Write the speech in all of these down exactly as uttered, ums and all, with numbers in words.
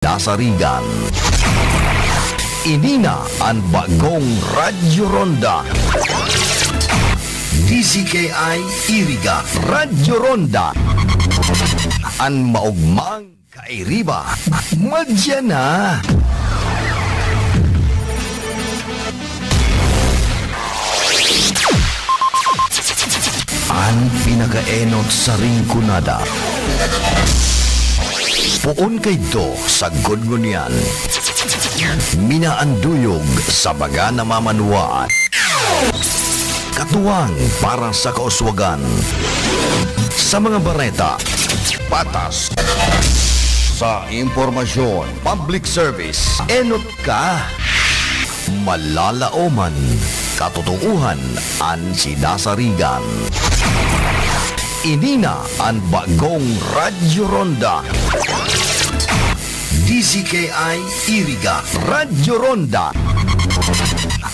Dasarigan. Ini na an bagong Radyo Ronda. D Z K I Iriga, Radyo Ronda. An maogmang kairiba, madya na. An pinakaenot sa Rinconada. Poon kaidto sagkod ngunyan. Minaanduyog sa baga na mamanwaan. Katuwang para sa kauswagan. Sa mga bareta, patas. Sa impormasyon, public service, enot ka. Malalaoman, katotoohan an sinasarigan. Ini na an bagong Radyo Ronda. D Z K I Iriga, Radyo Ronda.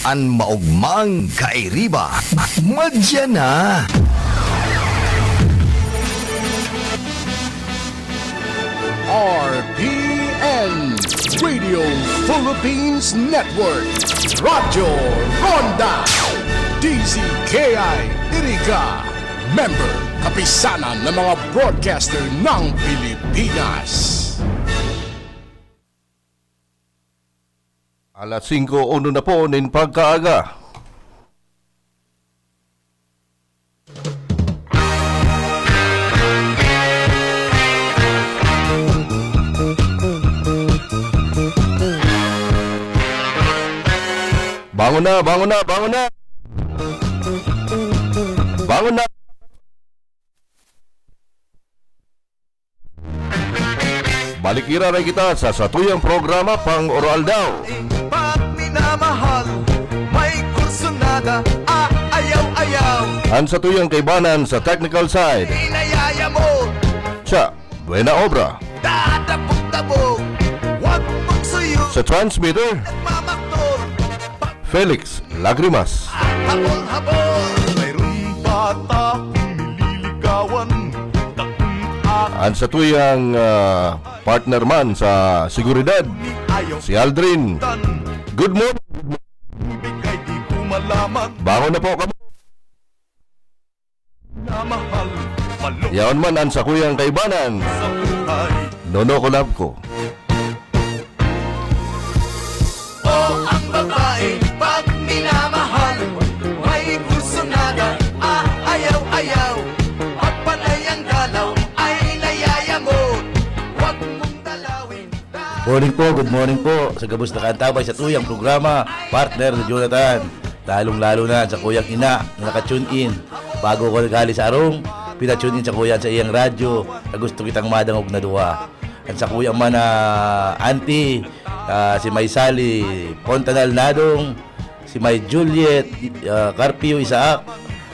An maogmang kairiba, madya na. R P N, Radio Philippines Network, Radyo Ronda, D Z K I Iriga, member, Kapisanan ng mga Broadcaster ng Pilipinas. Alas singko uno na po nin pagkaaga. Bangon na, bangon na, bangon na! Bangon na! Balik iraray kita sa satuyang programa pang Oroaldaw. Pag minamahal, may kursunada, aayaw-ayaw. An satuyang kaibanan sa technical side. Inayayamo. Siya, buena obra. Dadabog-dabog, wag mong suyo. Sa transmitter. Nagmamaktol. Felix Lagrimas. Habol-habol. Mayroon bata kong nililigawan. Takong at Ang satuyang, ah, partner man sa seguridad, ayaw si Aldrin. Tan. Good morning. Ibigay di ko malaman. Bangon na po kamo. Na mahal, malo. Yaon man an sakuyang kaibanan. Sa buhay. Nono ko, love ko. O ang babae, pag minamahal, may kursunada, aayaw-ayaw. Pag panay ang galaw, ay nayayamo. Wag mong dalawin. Morning po, good morning po sa gabos na kaantabay sa tuyang programa, partner ni Jonathan. Lalong-lalo na sa kuyang ina na naka-tune in. Bago ko naghali sa arong, pina-tune in sa kuya sa iyang radyo na gusto kitang madangog na duwa. Ang sa kuya man na auntie, ah, si May Sally Pontanal Nadong, si May Juliet, ah, Carpio Isaac,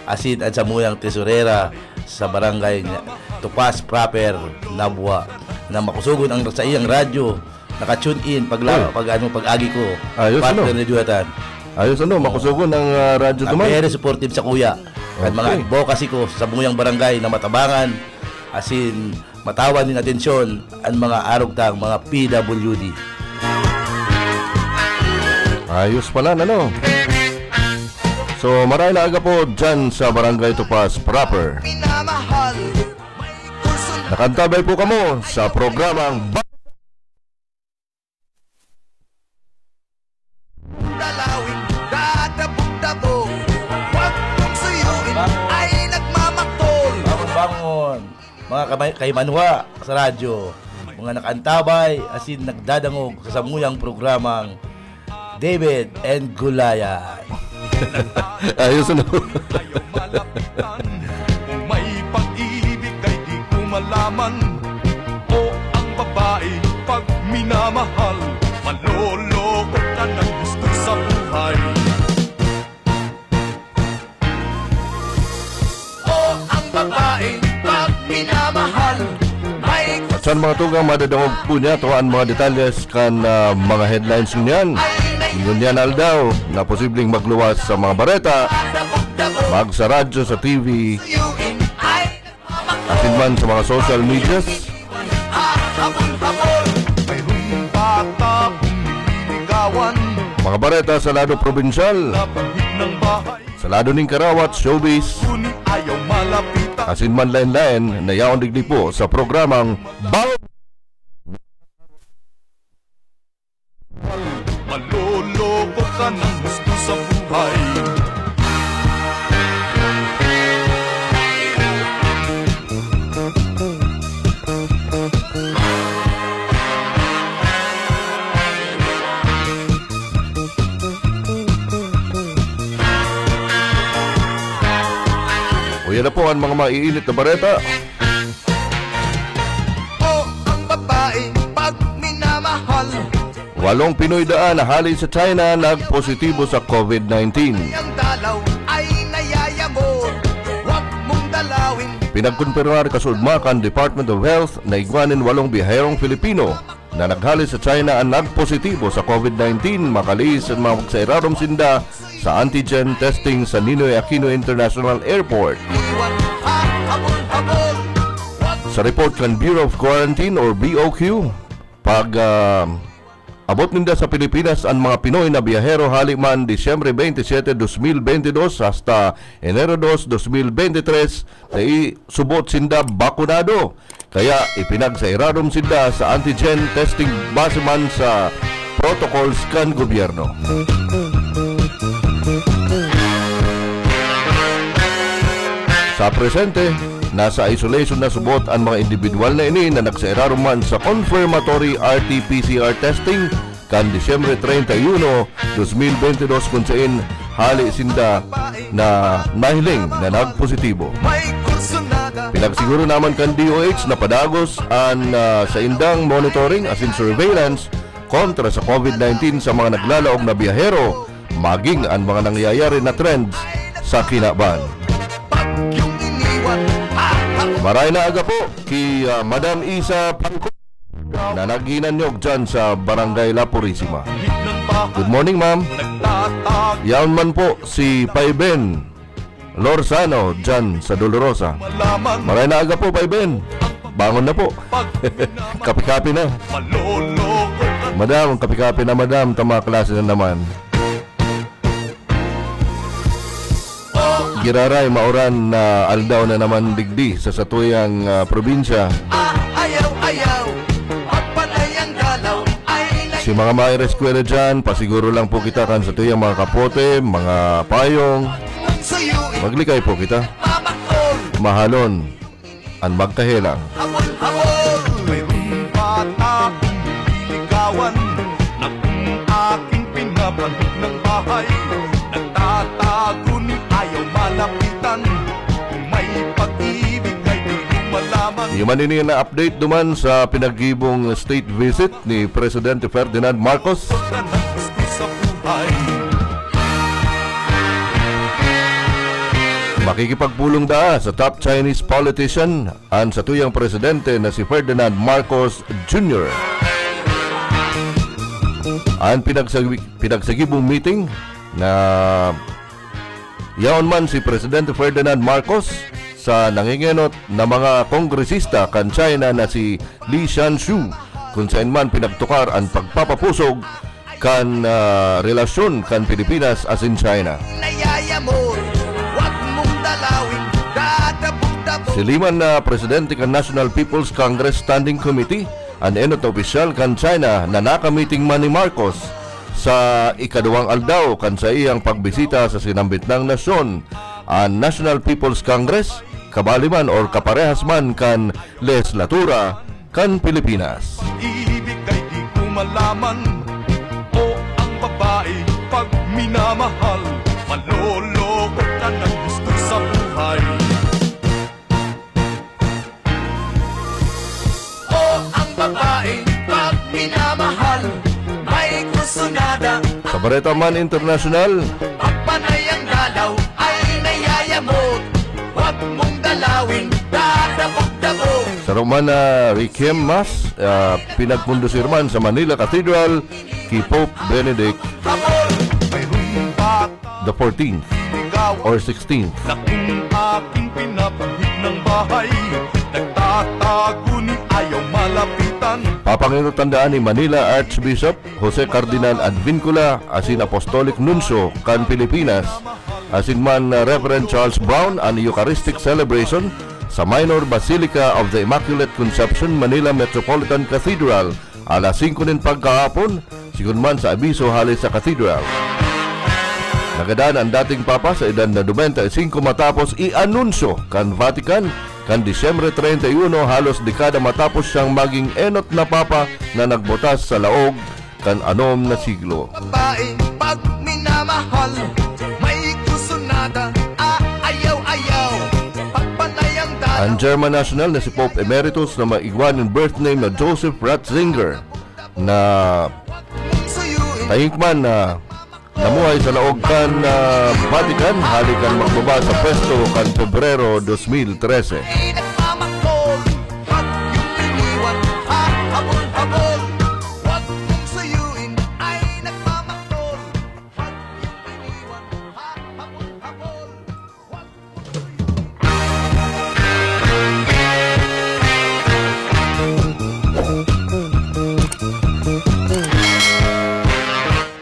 asin ang samuyang tesorera sa barangay nga Tupas Proper, Nabua, na makusugon ang sa iyang radyo, naka-tune in, pagla-, Uy. pag, ano, pag-agi ko, Ayos, partner ano? ni Jonathan. Ayos, ano? Oo. Makusugon ang, ah, radyo Ah, tuman. very supportive sa kuya. Ang mga Okay. advocacy ko sa samuyang barangay na matabangan, asin matawan nin atensyon ang mga arog tang mga P W D. Ayos pala, ano? So, maray na aga po dyan sa Barangay Tupas Proper. Minamahal. Nakantabay po kamo sa programang Ba- Dalawin, dadabog-dabog. Wag mong suyuin, ay nagmamaktol. Bangon, bangon. Mga kamay-, kaimanwa sa radyo, mga nakaantabay, asin nagdadangog sa samuyang programang David and Goliath. Ayos, ano? Ayaw malaptan. Kung may pag-ibig, kay di ko malaman. O ang babae, pag minamahal, maloloko ka ng gusto sa buhay. O ang babae, pag minamahal, may Sa mga tugang madadangog po niya, to ang mga detalles kan, ah, mga headlines niyan. Ngunyan aldaw na posibleng magluwas sa mga bareta, magsa radyo, sa T V, asin man sa mga social medias. Habol-habol, mayroong Bareta sa lado probinsyal, sa lado nin karawat, showbiz, asin man laen-laen na yaon digdi po sa programang Bawal. Maloloko ka ng gusto sa buhay. O, yan na po ang mga maiinit na bareta. O ang babae pag minamahal. Walong Pinoy daan na hali sa China nagpositibo sa COVID nineteen. Ang dalaw ay nayayamo. Huwag mong dalawin. Pinagkumpirmar kasuodma kan Department of Health na igwa nin walong biyaherong Filipino na naghali sa China an nagpositibo sa COVID nineteen makaliis an mga pagsairarom sinda sa antigen testing sa Ninoy Aquino International Airport. Sa report kan Bureau of Quarantine or B O Q, pag, ah, abot ninda sa Pilipinas an mga Pinoy na biyahero hali man Disyembre twenty-seven, twenty twenty-two hasta Enero dos, twenty twenty-three, dai subot sinda bakunado. Kaya ipinagsairarom sinda sa antigen testing base man sa protocols kan gobyerno. Sa presente, nasa isolation na subot an mga indibidwal na ini na nagsairarom man sa confirmatory R T P C R testing kan Disyembre treinta y uno, dos mil bente dos, kun sain hali sinda na nahiling na nagpositibo. Pinagsiguro naman kan D O H na padagos an, ah, saindang monitoring asin surveillance kontra sa COVID nineteen sa mga naglalaog na biyahero, maging an mga nangyayari na trends sa kinaban. Maray na aga po ki, ah, Madam Isa Pangko na naghinanyog dyan sa Barangay La Purisima. Good morning, ma'am. Yaon man po si Paiben Lorzano dyan sa Dolorosa. Maray na aga po, Paiben. Bangon na po. Kape-kape na. Madam, kape-kape na, madam. Tama klase na naman. Giraray, mauran na aldaw na naman digdi sa satuyang, ah, probinsya. Ah, ayaw, ayaw, magpanay ang dalaw, ay na- Si mga maeskwela dyan, pasiguro lang po kita kan satuyang mga kapote, mga payong. Suyuin, maglikay po kita. Mamakol. Mahalon an magkahelang. Habol-habol! Mayroong bata kong nililigawan, na kung aking pinapalit ng bahay, nagtatago ni ayaw malapitan. Kung may pag-ibig ay di ko malaman. Iyo man ini na update duman sa pinaggibong state visit ni Presidente Ferdinand Marcos. Ka ng gusto sa buhay. Makikipagpulong daa sa top Chinese politician an satuyang presidente na si Ferdinand Marcos Junior. An pinagsagi-, pinagsagibong meeting na yaon man si Presidente Ferdinand Marcos sa nangengenot na mga kongresista kan China na si Li Shanxu, kun saen man pinagtukar an pagpapapusog kan, ah, relasyon kan Pilipinas asin China. Nayayamo, wag mong dalawin, dadabog-dabog. Si Li man na presidente kan National People's Congress Standing Committee, an enot na opisyal kan China na nakamiting man ni Marcos sa ikaduwang aldaw kan saiyang pagbisita sa sinambit nang nasyon, an National People's Congress, kabali man or kaparehas man kan lehislatura kan Pilipinas. Pag-ibig ay di ko malaman, o ang babae pag minamahal, maloloko ka ng gusto sa buhay. O ang babae pag minamahal, may kursunada. Sa Bareta man Internasyonal, pag panay ang dalaw ay nayayamot, wag mong dalawin, dadabog-dabog. Sa Roman na Requiem Mass, ah, pinagkondusir man sa Manila Cathedral ki Pope Benedict Habol, mayroong bata the fourteenth or sixteenth. Na kung aking pinapalit ng bahay, nagtatago ni ayaw malapitan. Apangitotandaan ni Manila Archbishop Jose Cardinal Advincula asin Apostolic Nuncio kan Pilipinas, asin man, ah, Reverend Charles Brown an Eucharistic celebration sa Minor Basilica of the Immaculate Conception, Manila Metropolitan Cathedral, alas singko nin pagkahapon, sigon man sa abiso hale sa Cathedral. Nagadan an dating Papa sa edad na nobenta y singko matapos i-anunsyo kan Vatican kan Disyembre treinta y uno, halos dekada matapos siyang maging enot na papa na nagbutas sa laog kan anom na siglo. Babae, pag minamahal, may kusunada, ah, ayaw, ayaw, pagpanay ang dalaw. An German national na si Pope Emeritus na may igwa nin birth name na Joseph Ratzinger na suyuin. Taingkman na namuhay sa laog kan, ah, Vatican, hali kan magbaba sa pwesto kan Pebrero dos mil trese. Ay nagmamakol, bagyong iniwan, hahabol-habol. Wag mong suyuin, ay nagmamakol, bagyong iniwan, hahabol-habol.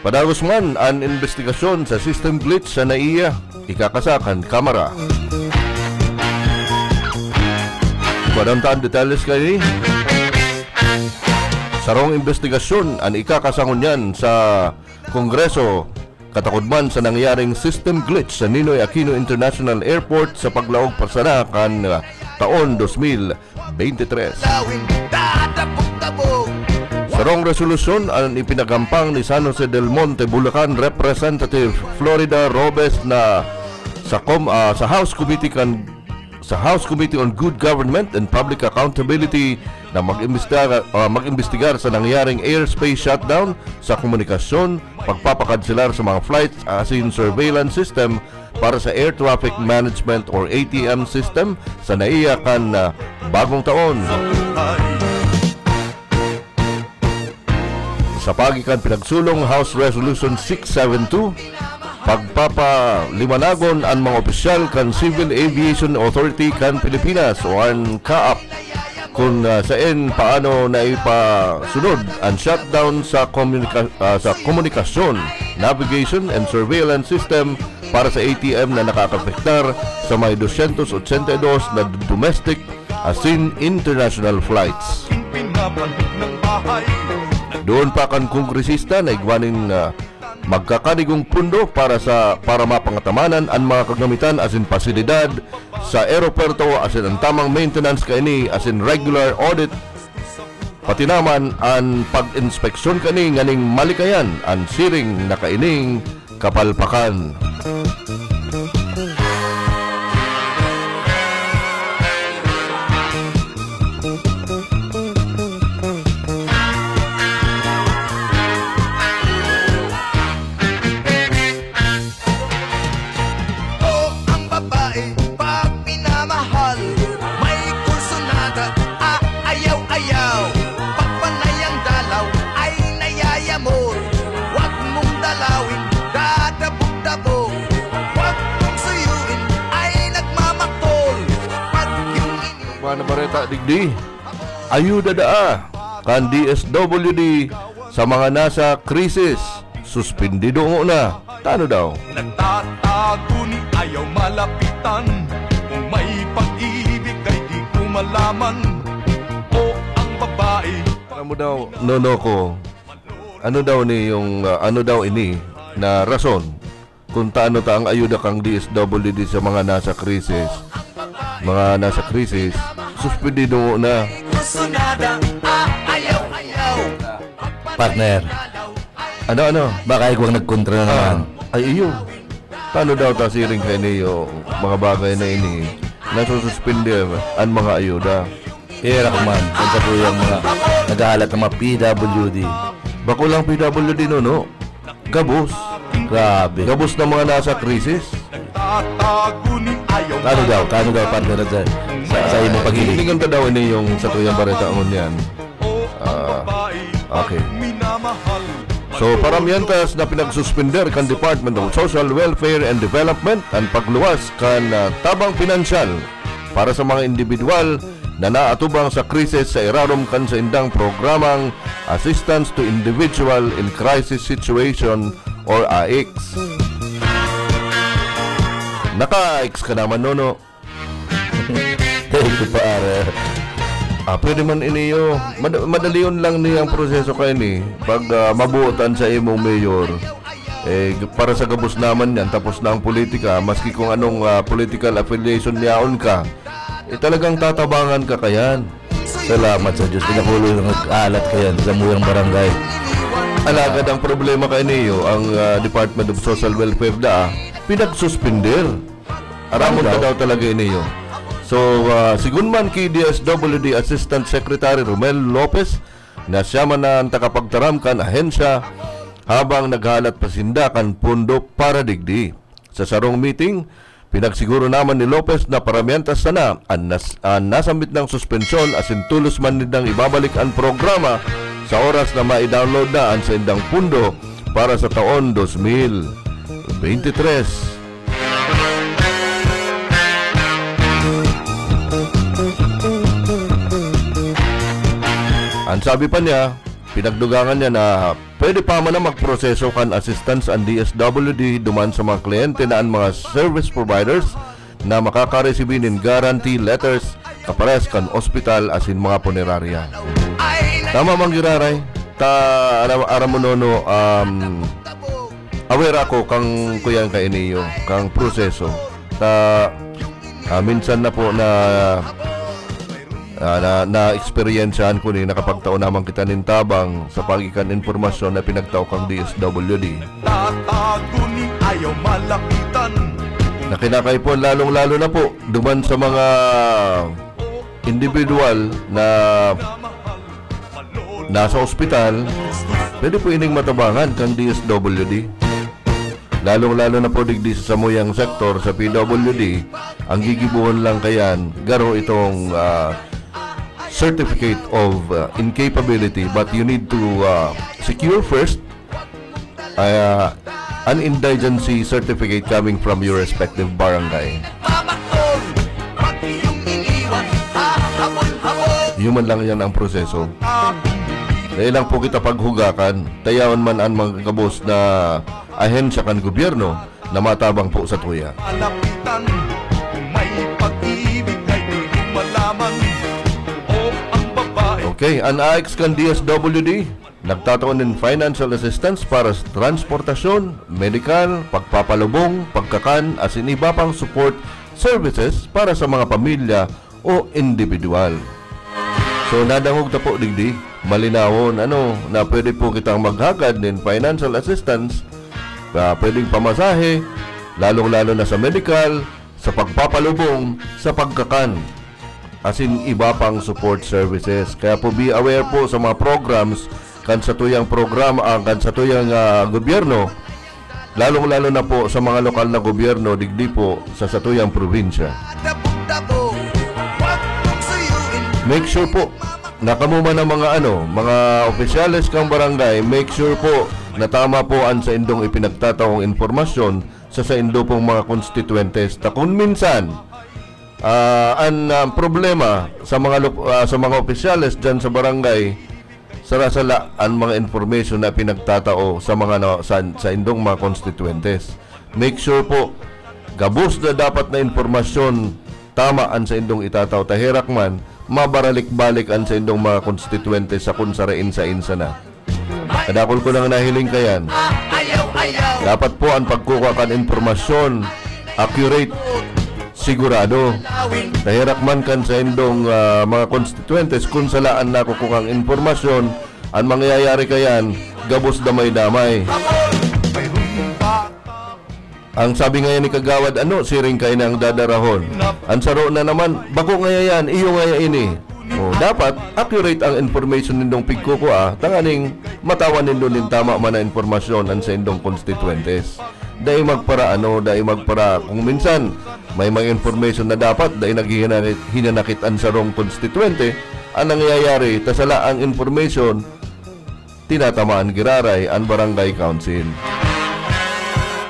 Padagos man an imbestigasyon sa system glitch sa NAIA, ikakasa kan Kamara. Padamtaan detalles kaini. Sarong imbestigasyon an ikakasa ngunyan sa Kongreso, katakod man sa nangyaring system glitch sa Ninoy Aquino International Airport sa paglaog pa sana kan, ah, taon dos mil bente tres. Sarong resolusyon an ipinagampang ni San Jose del Monte, Bulacan Representative Florida Robes na sa com-, ah, sa House Committee kan sa House Committee on Good Government and Public Accountability na mag-imbestiga-, ah, mag-imbestigar sa nangyaring airspace shutdown sa komunikasyon, pagpapakanselar sa mga flights asin surveillance system para sa air traffic management or A T M system sa NAIA kan, ah, bagong taon. Sa paagi kan pinagsulong House Resolution six seven two, pagpapaliwanagon an mga opisyal kan Civil Aviation Authority kan Pilipinas o an CAAP, kun, ah, saen paano naipasunod an shutdown sa komunika-, ah, sa komunikasyon, navigation and surveillance system para sa A T M na nakakapektar sa may dosyentos otsenta y dos na domestic asin international flights. Doon pa kan kongresista na igwa nin, ah, magkakanigong pundo para sa, para mapangatamanan an mga kagamitan asin pasilidad sa eroporto asin an tamang maintenance kaini asin regular audit, pati naman an pag-inspeksyon kaini nganing malikayan an siring na kaining kapalpakan. O ang babae, pag minamahal, may kursunada, ah, ayaw-ayaw. Pagpanay ang dalaw, ay nayayamot. Wag mong dalawin, dadabog-dabog. Wag mong suyuin, ay nagmamakol. Pag yung ini- Mga nabareta, digdi, ayuda daa kan D S W D sa mga nasa krisis, suspendido ngona. Tano daw? Nagtatago ni ayaw malapitan. Kung may pag-ibig kay di ko malaman. O ang babae. Alam mo daw, nono ko, ano daw ni yung, ah, ano daw ini na rason kung taano ta ang ayuda kang D S W D sa mga nasa krisis? Mga nasa krisis, suspendido na. Partner. Ano, ano? Baka ikaw ang nagkontra na naman. Ah, ay, iyo. Tano daw ta siring kaini yung mga bagay na ini, nasususpindi an mga ayuda? Pera ko man, kung sa tuyang mga naghahalat ng mga P W D. Bako lang P W D, no, no? Gabos. Grabe. Gabos na mga nasa krisis. Tano daw, tano daw, partner, sa, sa imong paghiling. Hilingan ta daw ini yung sa tuyang bareta ngunyan. Ah, okay. So, paramihantas na pinagsuspender kan Department of Social Welfare and Development an pagluwas kan, ah, tabang pinansyal para sa mga indibidwal na naatubang sa krisis sa irarom kan saindang programang Assistance to Individual in Crisis Situation or AICS. Naka-AICS ka naman, Nono? Thank you, pare. Ah, pwede man iniyo. Mad- madalion lang ni ang proseso kaini. Pag ah, mabuotan sa imong mayor, eh, para sa gabos naman yan, tapos na ang politika. Maski kung anong ah, political affiliation niyaon ka, eh, talagang tatabangan ka kayan. Salamat sa Diyos. Pinakuloy ng alat kayan sa muyang barangay. Alagad ang problema kainiyo, ang ah, Department of Social Welfare daa, pinagsuspender. Aramon Ano ka daw? daw talaga iniyo. So, ah, sigun man ki D S W D Assistant Secretary Romel Lopez, na siya man na ang takapagtaram kan ahensya habang naghalat pa sinda kan pondo para digdi. Sa sarong meeting, pinagsiguro naman ni Lopez na paramihan ta sana an nas-, an nasambit nang suspensyon asin tolos man nindang ibabalik an programa sa oras na mai-download na an saindang pondo para sa taon dos mil bente-tres. An sabi pa niya, pinagdugangan niya na pwede pa man na magproseso kan assistance an D S W D duman sa mga kliyente na an mga service providers na makakaresibi nin guarantee letters kapares kan ospital asin mga punerarya. Tama man giraray, ta aram, aram mo, Nono, um, aware ako kang kuyan kainiyo, kang proseso. Ta ah, minsan na po na ah, na, naeksperyensyahan ko ni nakapagtao naman kita nin tabang sa pagikan impormasyon na pinagtao kang D S W D. Tatago ni ayaw malapitan. Na kinakaipon, lalong-lalo na po duman sa mga individual na nasa ospital, pwede po ining matabangan kang D S W D. Lalong-lalo na po digdi sa samuyang sektor sa P W D, ang gigibohon lang kayan, garo itong ah, certificate of ah, incapability, but you need to ah, secure first ah, an indigency certificate coming from your respective barangay. Human lang yan ang proseso. Dahil lang po kita paghugakan, tayaon man an mga gabos na ahensya kan gobyerno na matabang po sa tuya. Malapitan, may pag-ibig, may malaman, o ang babae. Okay, an AICS kan D S W D, nagtatao nin financial assistance para sa transportasyon, medikal, pagpapalubong, pagkakan, asin iba pang support services para sa mga pamilya o individual. So, nadangog ta po digdi, malinawon, ano, na pwede po kitang maghagad nin financial assistance, ah, pwedeng pamasahe, lalong-lalo na sa medikal, sa pagpapalubong, sa pagkakan, asin iba pang support services. Kaya po, be aware po sa mga programs kan satuyang programa, ah, kan satuyang ah, gobyerno, lalong-lalo na po sa mga lokal na gobyerno digdi po sa satuyang probinsya. Make sure po na kamo man ang mga ano, mga opisyales kang barangay, make sure po na tama po an saindong ipinagtataong impormasyon sa saindo pong mga konstituentes. Ta kun minsan, ah, an ah, problema sa mga lok- ah, sa mga opisyales diyan sa barangay, sara-sala an mga information na pinagtatao sa mga na, sa, saindong mga konstituentes. Make sure po, gabos na dapat na impormasyon, tama an saindong itatao. Ta herak man, mabaralik-balik an saindong mga konstituentes sa kun sarain-sain sana. Kadakul ko nang nahiling kayan. Dapat po an pagkukua kan impormasyon accurate, sigurado. Ta herak man kan saindong ah, mga konstituentes, kun sala an nakukukang impormasyon, an mangyayari kayan, gabos damay-damay. Ang sabi ngayon ni Kagawad, ano, siring kaini ang dadarahon. An saro na naman, bako ngaya yan, iyo ngaya ini. O, dapat, accurate ang information nindong pigkukua, tanganing matawan nindo nin tama man na impormasyon an saindong konstituentes. Dai magpara ano, dai magpara kung minsan, may mga information na dapat, dai naghihinanakit, hinanakit an sarong konstituente, ang nangyayari, ta sala ang information, tinatamaan giraray an barangay council.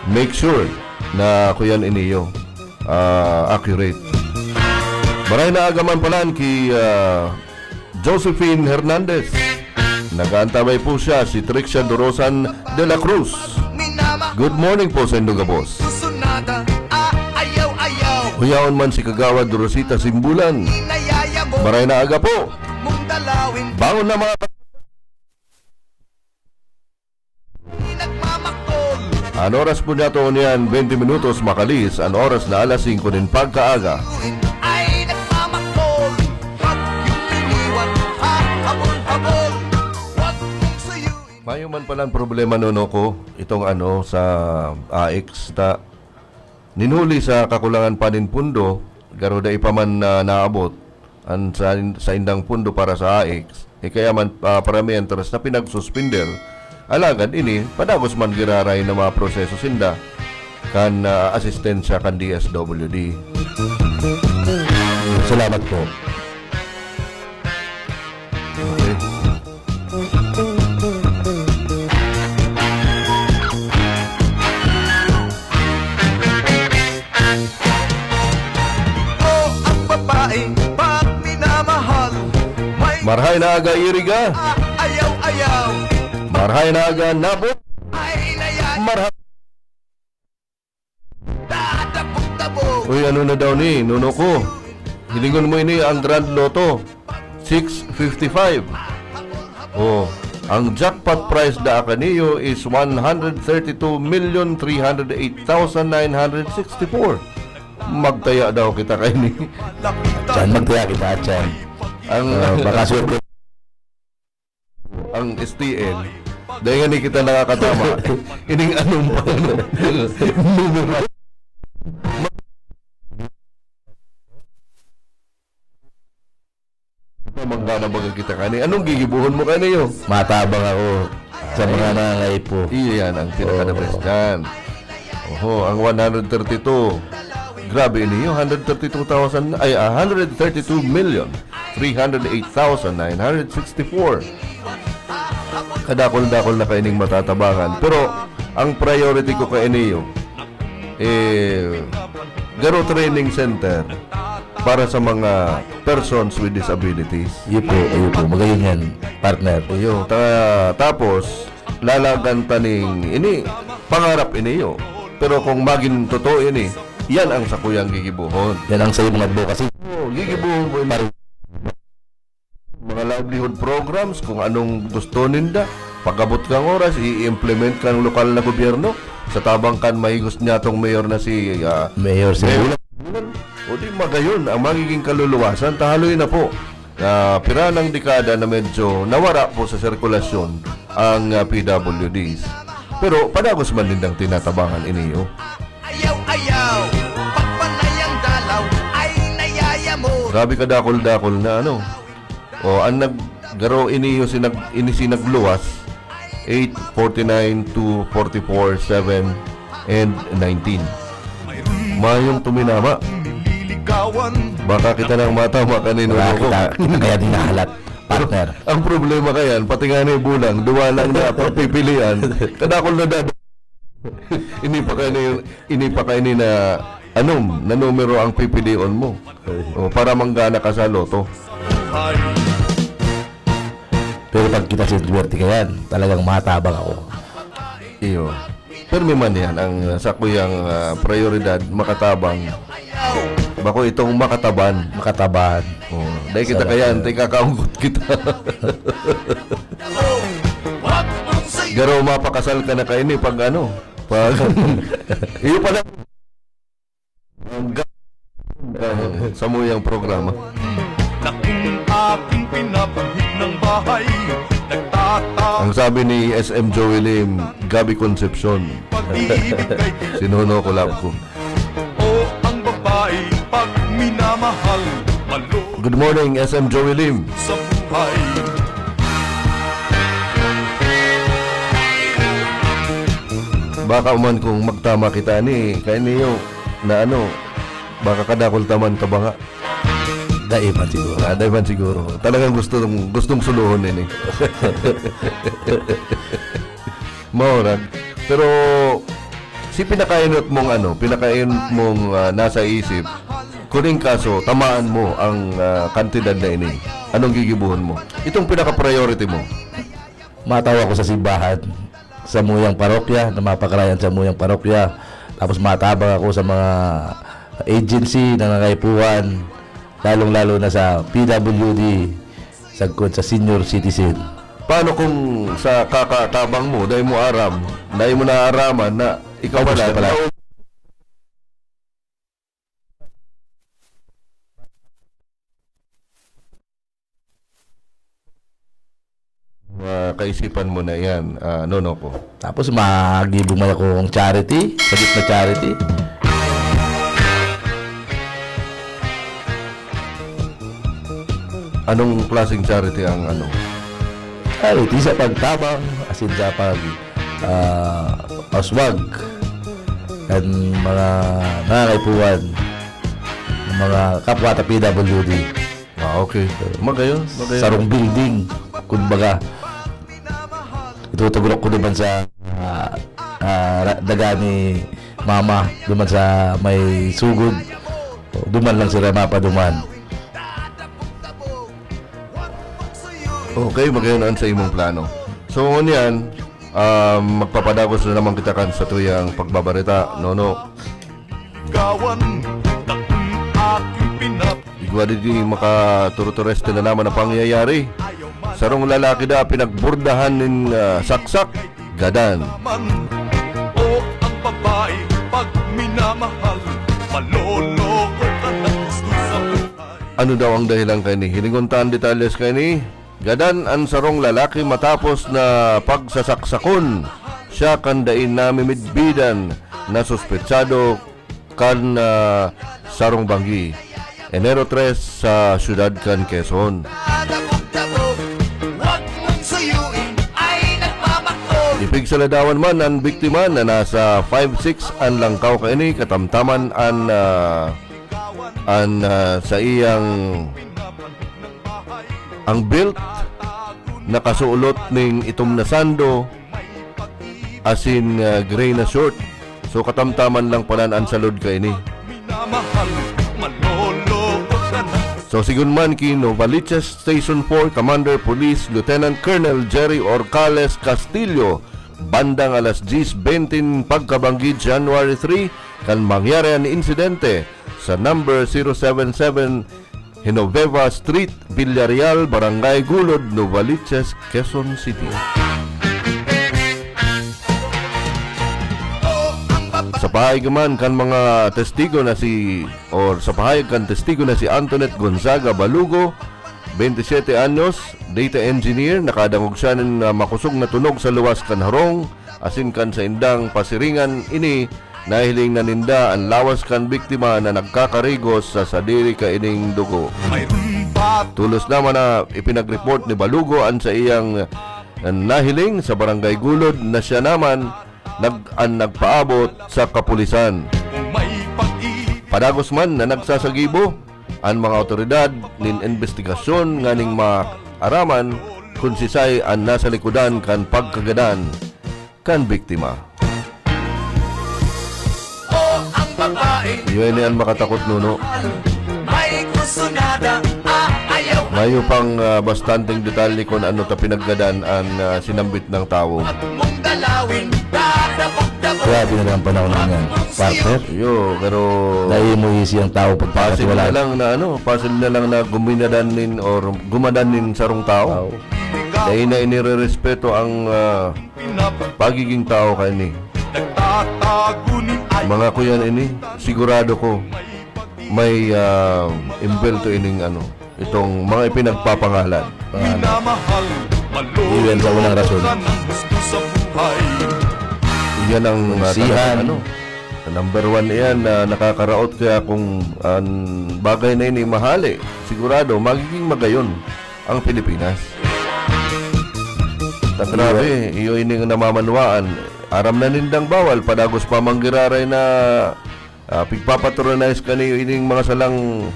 Make sure na kuyan iniyo, ah, accurate. Maray na aga man palan ki, ah, Josephine Hernandez. Nag-aantabay po siya, si Trixia Dorosan de la Cruz. Good morning po sa indong gabos. Huyaon man si Kagawad Rosita Simbulan. Maray na aga po. Bangon na, mga An oras po niya toon niyan, twenty minutos makalis an oras na alas singko nin pagkaaga. Mayo man palan problema, Nono ko, itong ano, sa AICS ta. Nin huli sa kakulangan pa nin pundo, garo dai pa man, ah, naabot an sa, saindang pundo para sa AICS. Eh, kaya man, ah, paramihan taras na pinagsuspender. Alagad ini, padagos man giraray na mga proseso sinda kan, ah, asistensya kan D S W D. Salamat po. Okay. Marhay na aga, Iriga. Marhay na aga, Nabot. Marhay. Uy, ano na daw ni, Nono ko? Hilingon mo ini ang Grand Lotto, six fifty-five. Oh, ang jackpot prize da kaniyo is one hundred thirty-two million three hundred eight thousand nine hundred sixty-four. Magtaya daw kita kaini. Diyan magtaya kita, diyan. Ang, ah, baka swerte. Ang S T L. Dahil nga ni kita nakakatama. Ining anong pa, ano? Numero. Manggana baga kita kani. Anong gigibuhon mo kaniyo? Matabang ako sa mga nangangaipo. Iyan ang pinaka-the best Oo. dyan. Oho, ang one hundred thirty-two. Grabe ini, yung hundred thirty-two thousand, ay, ah, hundred thirty-two million three hundred eight thousand nine hundred sixty-four. Kadakol-dakol na kaining matatabangan. Pero ang priority ko kay iniyo, eh, garo training center para sa mga persons with disabilities. Iyo po, iyo po. Magayon yan, partner. Iyo, ta-, tapos, lalagan ta ning ini, pangarap iniyo. Pero kung magin totoo ini, yan ang sakuyang gigibuhon. Yan ang sayo mong advocacy. Oo, gigibuhon ko ini. Mga livelihood programs, kung anong gusto ninda, pag-abot kang oras, i-implement kang lokal na gobyerno. Sa tabang kan mahigos niya tong mayor na si, ah, Mayor Mayor Sibulan. Sibulan. O di magayon ang magiging kaluluwasan, tahaloy na po na pira ng dekada na medyo nawara po sa sirkulasyon ang, ah, P W Ds. Pero padagos man nindang tinatabangan ini, oh. Ayaw-ayaw, pagpanay ang dalaw, ay nayayamo. Grabe kadakol-dakol na ano. O, ang nag-, garo ini yung sinag-, ini sinagluwas, eight, forty-nine, two, forty-four, seven, and nineteen. Mayong tuminama. Baka kita nang matama kanino Wala ko. Kita, kita kaya din nahalat, partner. Ang problema kayan, pati nga ni bulang, duwa lang na pagpipilian. Kadakol na dad-, ini pa kayo na yun, ini pa kayo ni na, anom, na numero ang pipilion mo. Ay. O, para manggana ka sa loto. Pero pag kita si Duterte kayan, talagang matabang ako. Iyo. Pero may man yan, ang, uh, sakuyang, uh, prioridad, makatabang. Bako itong makataban. Makataban. Oh, dahil kita Salamat. Kayan, tayo kakaungkot kita. Garo, mapakasal ka na kayo ni pag ano, pag, iyo pala. Ang ga-, ang samuyang programa. Na kung aking pinapanhid ng bahay, nagtata- Ang sabi ni S M Joey Lim, Gabby Concepcion. Pag-ibig kay Sinuno ko, love ko. O ang babae, pag minamahal, malo- Good morning, S M Joey Lim. Sa buhay. Baka man kung magtama kita ni, kaya niyo na ano, baka kadakol taman ka ba nga? Dai man siguro. Ah, dai man siguro. Talagang gusto, gustong suluhon ini. Maurag. Pero si pinakainot mong ano, pinakainot mong, ah, nasa isip, Kung in kaso, tamaan mo ang, ah, kantidad na ini, anong gigibohon mo? Itong pinaka-priority mo? Matawa ko sa simbahan, sa muyang parokya, na mapakarayan sa muyang parokya. Tapos matabang ako sa mga agency na nangangaipuhan, lalong-lalo na sa P W D, sagkod sa senior citizen. Paano kung sa kakatabang mo, dai mo aram, dai mo naaraman na ikaw Ay, pala, gusto pala. Mga kaisipan mo na yan, ah, Nono ko. Tapos magibo man akong charity, sagit na charity. Anong klaseng charity ang ano? Charity sa pagtabang, asin sa pag, ah, aswag kan mga nangangaipuhan, mga kapwa ta P W D. Ah, okay. Magayon, magayon. Sarong building, kumbaga. Itutugurok ko naman sa, ah, ah, ra-, daga ni Mama, duman sa may sugod. Duman lang sila mapaduman. Okay, magayon an sa imong plano. So, ngunyan, um, magpapadagos na naman kita kan sa tuyang pagbabarita, Nono. Gawan, dakong aking pinap- Igwa digdi makaturutures na naman ang pangyayari. Sarong lalaki da pinagburdahan nin, ah, saksak, gadan. O ang babae, pag minamahal, maloloko ka na gusto sa buhay. Ano daw ang dahilan kaini? Hilingon ta an detalyes kaini. Gadan an sarong lalaki matapos na pagsasaksakon siya kan dai namimidbidan na suspetsado kan, ah, sarong banggi, Enero tres, sa siyudad kan Quezon. Ipigsaladawan man an biktima na nasa five six an langkaw kaini, katamtaman an, ah, an, ah, sa iyang, ang belt nakasulot ning itom na sando asin, ah, gray na short. So, katamtaman lang palan an salod kaini. So, sigon man ki Novaliches Station four Commander Police Lieutenant Colonel Jerry Orcales Castillo, bandang alas diyes bente pagkabanggi, January three, kan mangyari an insidente sa number zero seven seven Genoveva Street, Villarreal, Barangay Gulod, Novaliches, Quezon City. Sa pahayag man kan mga testigo na si, or sa pahayag kan testigo na si Antoinette Gonzaga Balugo, bente siyete anyos, data engineer, nakadangog siya nin, ah, makosog na tunog sa luwas kan harong, asin kan saindang pasiringan ini, nahiling na ninda an lawas kan biktima na nagkakarigos sa sadiri kaining dugo. Tolos naman na ipinag-report ni Balugo an saiyang nahiling sa Barangay Gulod na siya naman nag-, an nagpaabot sa kapulisan. Padagos man na nagsasagibo an mga awtoridad nin imbestigasyon nganing maaraman kun sisay an nasa likodan kan pagkagadan kan biktima. O ang babae, Iyo ini an makatakot, Nono. May gusto nada, ah, ayaw. Mayo pang, ah, bastanteng detalye kun ano ta pinaggadan an, ah, sinambit nang tawo. Pag mong dalawin, dadabog-dabog. Grabe na lang ang panahon na yan, partner. Iyo, pero Dahil mo isi ang tao pag Pasil na lang na ano, pasil na lang na guminadan nin or gumadan nin sarong tao. Wow. Dahil na inirerespeto ang, ah, pagiging tao kaini. Mga kuyan ini, sigurado ko may, ah, imbelto ining ano, itong mga ipinagpapangalan. Iyan sa unang rason. Yan ang, ah, Sihan. Talagang ano, number one iyan na nakakaraot kaya kung ang bagay na ini mahali, sigurado magiging magayon ang Pilipinas. Ta grabe, iyo ini nga namamanwaan. Aram na nindang bawal, padagos pa manggiraray na, ah, pigpapatronize kaniyo ining mga salang,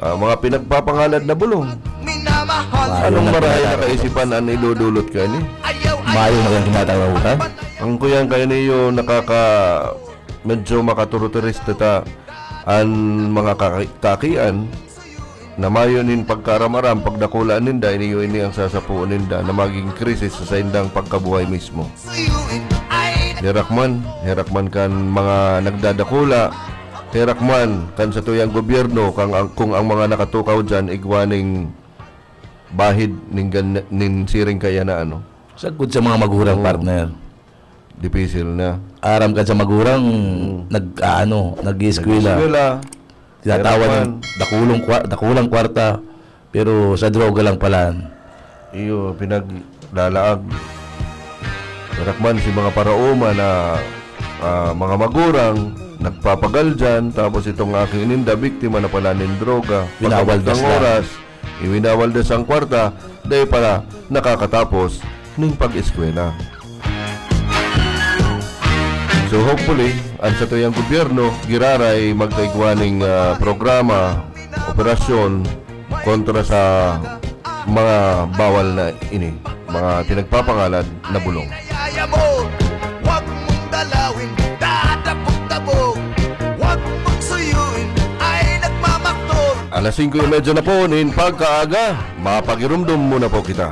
ah, mga pinagpapangalad na bulong. Minamahal. Anong Mayo na marahay na tinatawag. Kaisipan an idodulot kani? Ayaw, Mayo na kayang tinatawag, ha? Ang kuyan kayo niyo nakaka-, medyo makaturuturista ta. An mga kaki-, kakian na mayo nin pagkaaram-aram, pagdakula ninda, ini, iyo ini ang sasapuon ninda na maging krisis sa saindang pagkabuhay mismo. Herak man, herak man kan mga nagdadakula, herak man kan satuyang gobyerno, kang ang, kung ang mga nakatukaw diyan igwa ning bahid ning gan-, nin siring kaya na ano. Sagkod sa mga magurang Oo. partner. Dipisil na. Aram ka sa magurang, Mm. nag-aano, nag-eskwela. Nag-eskwela. Tinatawag Meron ng man. dakulong kwa-, dakulang kwarta, pero sa droga lang pala. Iyo, pinaglalaag. Merak man si mga paraoma na, ah, mga magurang, nagpapagal dyan, tapos itong aking ininda, biktima na pala nin droga. Winawaldas Pagkabot ng lang. oras, iwinawaldas ang kwarta, dahil pala nakakatapos ning pag-eskwela. So hopefully, ang satuyang gobyerno giraray magkaigwa ning, ah, programa, operasyon kontra sa mga bawal na ini, mga pinagpapangalan na bulong. Wag mong dalawin, dadabog-dabog. Wag mong suyuin, ay nagmamaktor. Alas singko y medya na po nin pagkaaga, mapagirumdom muna po kita.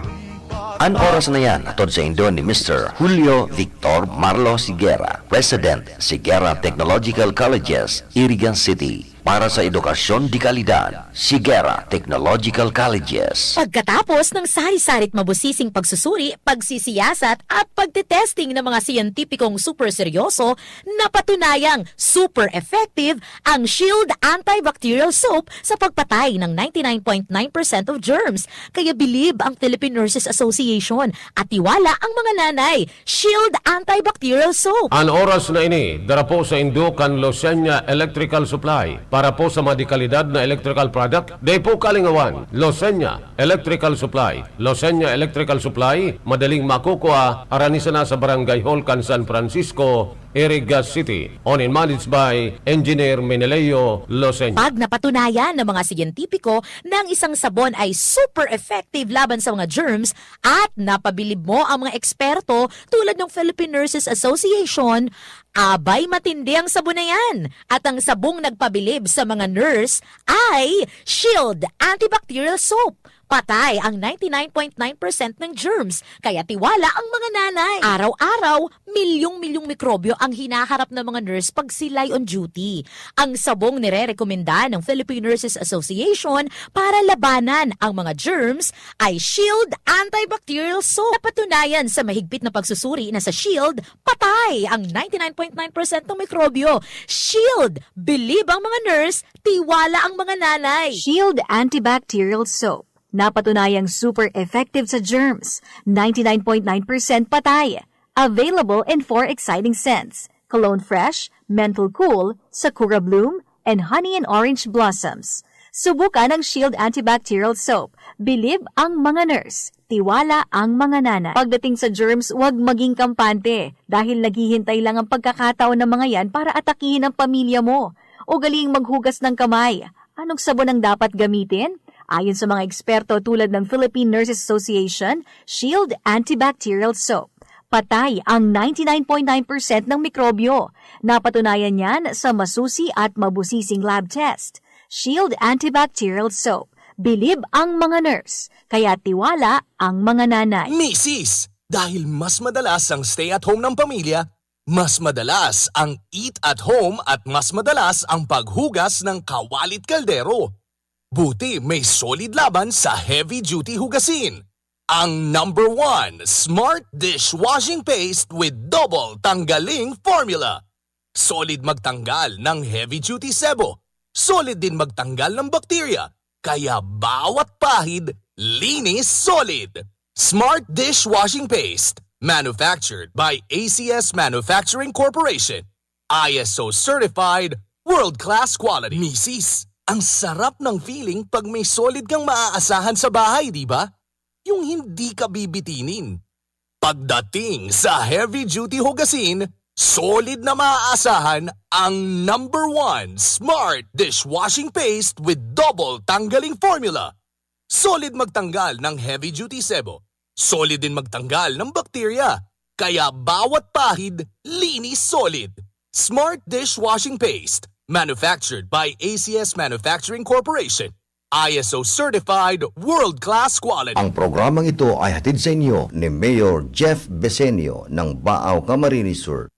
An oras na yan, hatod saindo ni Mister Julio Victor Marlo Sigera, President, Sigera Technological Colleges, Irigan City. Para sa edukasyon de kalidad, Sigera Technological Colleges. Pagkatapos ng sari-sari't mabusising pagsusuri, pagsisiyasat at pagtetesting ng mga siyentipikong super seryoso, napatunayang super effective ang Shield Antibacterial Soap sa pagpatay ng ninety-nine point nine percent of germs. Kaya bilib ang Philippine Nurses Association at tiwala ang mga nanay. Shield Antibacterial Soap. An oras na ini, dara po saindo kan Losenya Electrical Supply. Para po sa mga dekalidad na electrical product, dai po kalingawan. Losenya Electrical Supply. Losenya Electrical Supply, madaling makukua, harani sana sa Barangay Hall kan San Francisco, Iriga City. Owned and managed by Engineer Meneleo Losenya. Pag napatunayan ng mga siyentipiko na ang isang sabon ay super effective laban sa mga germs at napabilib mo ang mga eksperto tulad ng Philippine Nurses Association, abay, matindi ang sabon na yan. At ang sabong nagpabilib sa mga nurse ay Shield Antibacterial Soap. Patay ang ninety-nine point nine percent ng germs, kaya tiwala ang mga nanay. Araw-araw, milyong-milyong mikrobyo ang hinaharap ng mga nurse pag sila'y on duty. Ang sabong nirerekomenda ng Philippine Nurses Association para labanan ang mga germs ay Shield Antibacterial Soap. Napatunayan sa mahigpit na pagsusuri na sa Shield, patay ang ninety-nine point nine percent ng mikrobyo. Shield! Bilib ang mga nurse, tiwala ang mga nanay. Shield Antibacterial Soap. Napatunayang super effective sa germs. Ninety-nine point nine percent patay. Available in four exciting scents: Cologne Fresh, Menthol Cool, Sakura Bloom, and Honey and Orange Blossoms. Subukan ang Shield Antibacterial Soap. Bilib ang mga nurse. Tiwala ang mga nanay. Pagdating sa germs, huwag maging kampante dahil naghihintay lang ang pagkakataon ng mga yan para atakihin ang pamilya mo. Ugaling maghugas ng kamay. Anong sabon ang dapat gamitin? Ayon sa mga eksperto tulad ng Philippine Nurses Association, Shield Antibacterial Soap. Patay ang ninety-nine point nine percent ng mikrobyo. Napatunayan yan sa masusi at mabusising lab test. Shield Antibacterial Soap. Bilib ang mga nurse, kaya tiwala ang mga nanay. Misis, dahil mas madalas ang stay at home ng pamilya, mas madalas ang eat at home at mas madalas ang paghugas ng kawalit kaldero. Buti may Solid laban sa heavy duty hugasin. Ang number one smart dishwashing paste with double tanggaling formula. Solid magtanggal ng heavy duty sebo. Solid din magtanggal ng bakterya. Kaya bawat pahid, linis Solid. Smart dishwashing paste. Manufactured by A C S Manufacturing Corporation. I S O certified, world-class quality. Misis, ang sarap ng feeling pag may Solid kang maaasahan sa bahay, di ba? Yung hindi ka bibitinin. Pagdating sa heavy duty hugasin, Solid na maaasahan ang number one smart dishwashing paste with double tanggaling formula. Solid magtanggal ng heavy duty sebo. Solid din magtanggal ng bakterya. Kaya bawat pahid, linis Solid. Smart dishwashing paste. Manufactured by A C S Manufacturing Corporation. I S O certified, world-class quality. Ang programang ito ay hatid sa inyo ni Mayor Jeff Besenio ng Baao, Camarines Sur.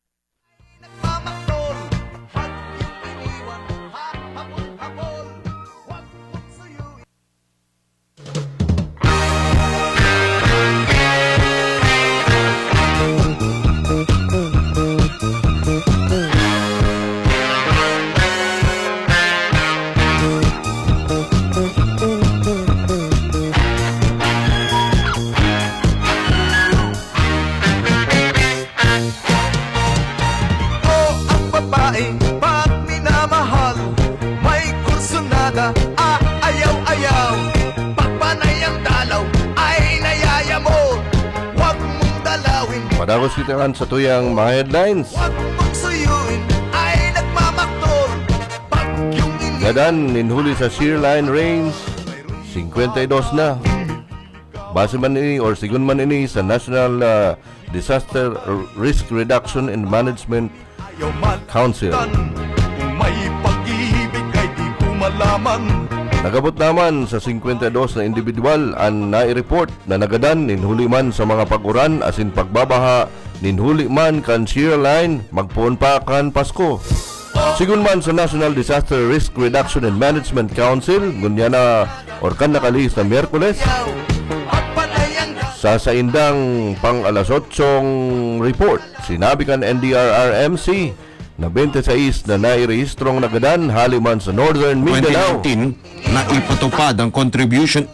O ang babae, pag minamahal, may kursunada, aayaw-ayaw. Pag panay ang dalaw, ay nayayamot. Huwag mong dalawin, Padagos kita kan sa tuyang mga headlines. Huwag mong suyuin, ay nagmamaktol. Bagyong ini- Gadan nin huli sa Shearline Range, singkwenta y dos na. Base man ini or sigon man ini sa National, ah, Disaster Risk Reduction and Management Council. Kung may pag-ibig ay di ko malaman. Nagabot naman sa singkwenta y dos na individual an nai-report na nagadan nin huli man sa mga pag-uran asin pagbabaha nin huli man kan Shearline magpoon pa kan Pasko. Sigon man sa National Disaster Risk Reduction and Management Council, ngunyan na or kan nakalihis na Miyerkules, sa saindang pang alas otsong report, sinabi kan N D R R M C na twenty-six na nairehistrong nagadan hali man sa Northern Mindanao. Twenty nineteen na ipatupad ang contribution.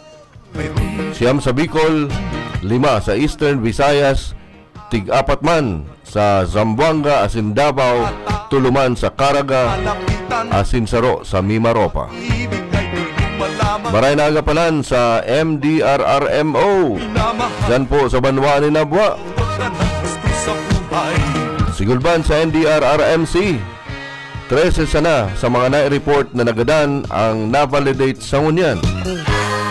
Siyam sa Bicol, lima sa Eastern Visayas, tig-apat man sa Zamboanga asin Davao, tulo man sa Caraga asin saro sa Mimaropa. Maray na aga palan sa M D R R M O, dyan po sa banwaan ni Nabua. Sigulban sa N D R R M C, trese sana sa mga nai-report na nagadan ang na-validate sa ngunyan.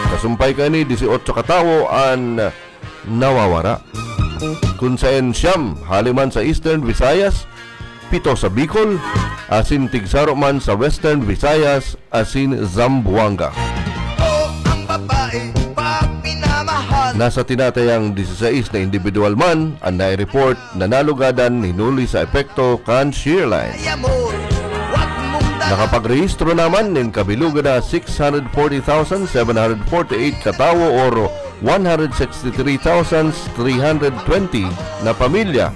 Kasumpay kaini, dieciocho katawo an nawawara. Kun saen siyam hali man sa Eastern Visayas, pito sa Bicol, asin tigsaro man sa Western Visayas asin Zamboanga. Nasa tinatayang dieciséis na individual man an nai-report na nalugadan hinuli sa epekto kan shear line. Nakapagrehistro naman nin kabilugan na six hundred forty thousand seven hundred forty-eight katawo or one hundred sixty-three thousand three hundred twenty na pamilya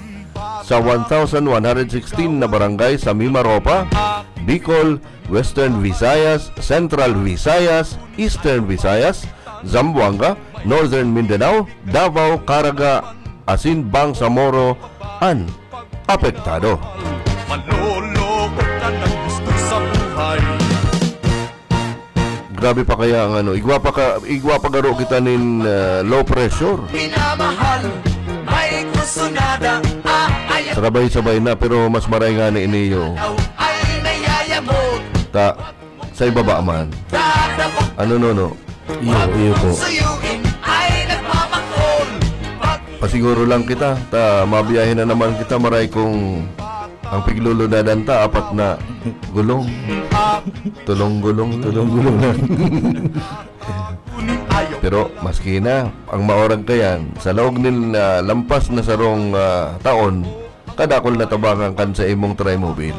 sa one thousand one hundred sixteen na barangay sa Mimaropa, Bicol, Western Visayas, Central Visayas, Eastern Visayas, Zamboanga, Northern Mindanao, Davao, Caraga, asin Bangsamoro an apektado. Maloloko ka na gusto sa buhay. Grabe pa kaya ang ano, igwa pa ka, igwa pa garo kita nin, ah, low pressure. Minamahal, may kursunada, ah, ay, Sabay-sabay na, pero mas maray nga ni iniyo. Ay, nayayamot. Ta, sa ibaba man. Ano, no, no? Iyo, iyo po. Suyuin ay nagmamangkol. Pag Pasiguro lang kita, ta mabiyahe na naman kita, maray kung ang pigluludadan ta, apat na gulong. Tulong gulong na. Tulong gulong na. Pero maski na, ang maorag kayan, sa laog nin, ah, lampas na sarong, ah, taon, kadakul na tabangan kan sa imong Trimobile.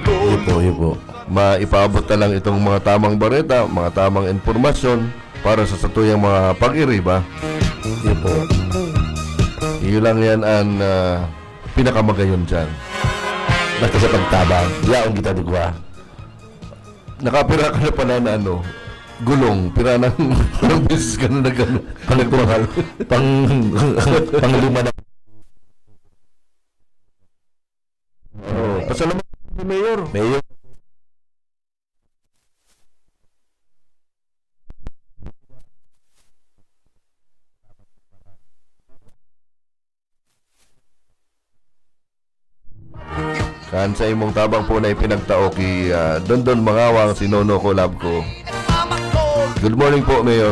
Iyo po, iyo po. Maipaabot na lang itong mga tamang bareta, mga tamang impormasyon para sa satuyang mga pag-iriba. Iyo po. Iyo lang yan ang, ah, pinakamagayon dyan. Basta sa pagtabang, yaon kita, di ba? Nakapira ka na pala na ano, gulong, pira ng, ng beses ka na nag-ano, Pang, nagmahal. Pang, pang lima na. Oh, pasalamat sa Mayor. Mayor. Kan sa imong tabang po na ipinagtao ki, ah, Dondon Mangawang, si Nono ko, love ko. Good morning po, Mayor.